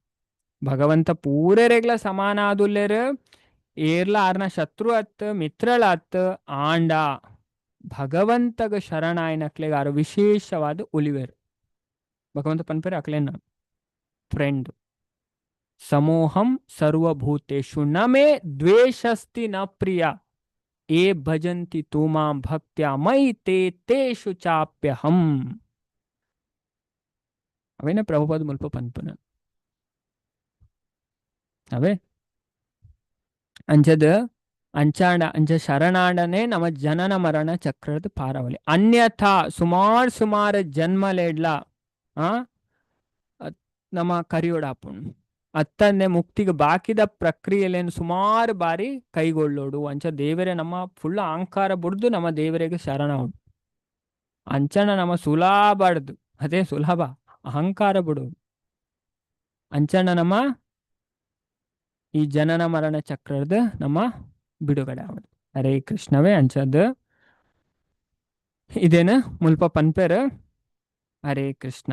ಭಗವಂತ ಪೂರೆರೆಗ್ಲ ಸಮಾನ ಆದುಲ್ಲೇರ್. ಏರ್ಲ ಆರ್ನ ಶತ್ರು ಅತ್ ಮಿತ್ರಳ ಅತ್. ಆಂಡ ಭಗವಂತಗ ಶರಣಾಯನಕ್ಲೆಗ್ ಆರು ವಿಶೇಷವಾದ ಒಲಿವೇರು. ಭಗವಂತ ಪನ್ಪೆರ್ ಅಕ್ಲೆನ ಫ್ರೆಂಡ್. ಸಮೋಹಂ ಸರ್ವಭೂತೇಷು ನ ಮೇ ದ್ವೇಷಸ್ತಿ ನ ಪ್ರಿಯ ಏ ಭಜಂತಿ ತು ಮಾಂ ಭಕ್ತ್ಯಾ ಮಯಿ ತೇ ತೇಷು ಚಾಪ್ಯಹಂ. ಅವೇನ ಪ್ರಭುಪಾದ ಮುಲ್ಪ ಪನ್ಪುನ. ಅವೇ ಅಂಚದ ಅಂಚಾಂಡ ಅಂಚ ಶರಣಾಂಡನೆ ನಮ್ಮ ಜನನ ಮರಣ ಚಕ್ರದ ಪಾರವಲಿ. ಅನ್ಯಥಾ ಸುಮಾರು ಸುಮಾರು ಜನ್ಮಲೇಡ್ಲ ಆ ನಮ್ಮ ಕರಿಯೋಡಾಪುಂಡು. ಅತ್ತಂದೆ ಮುಕ್ತಿಗೆ ಬಾಕಿದ ಪ್ರಕ್ರಿಯೆಲೇನು ಸುಮಾರು ಬಾರಿ ಕೈಗೊಳ್ಳೋಡು. ಅಂಚ ದೇವರೇ ನಮ್ಮ ಫುಲ್ ಅಹಂಕಾರ ಬುಡ್ದು ನಮ್ಮ ದೇವರಿಗೆ ಶರಣ ಉಂಡು. ಅಂಚನ ನಮ್ಮ ಸುಲಾಬಾರ್ದು. ಅದೇ ಸುಲಭ ಅಹಂಕಾರ ಬಿಡು. ಅಂಚನ ನಮ್ಮ ಈ ಜನನ ಮರಣ ಚಕ್ರದ ನಮ್ಮ ಬಿಡುಗಡೆ ಆವದು. ಹರೇ ಕೃಷ್ಣವೇ. ಅಂಚದ ಇದೇನು ಮುಲ್ಪ ಪನ್ಪೇರು. ಹರೇ ಕೃಷ್ಣ.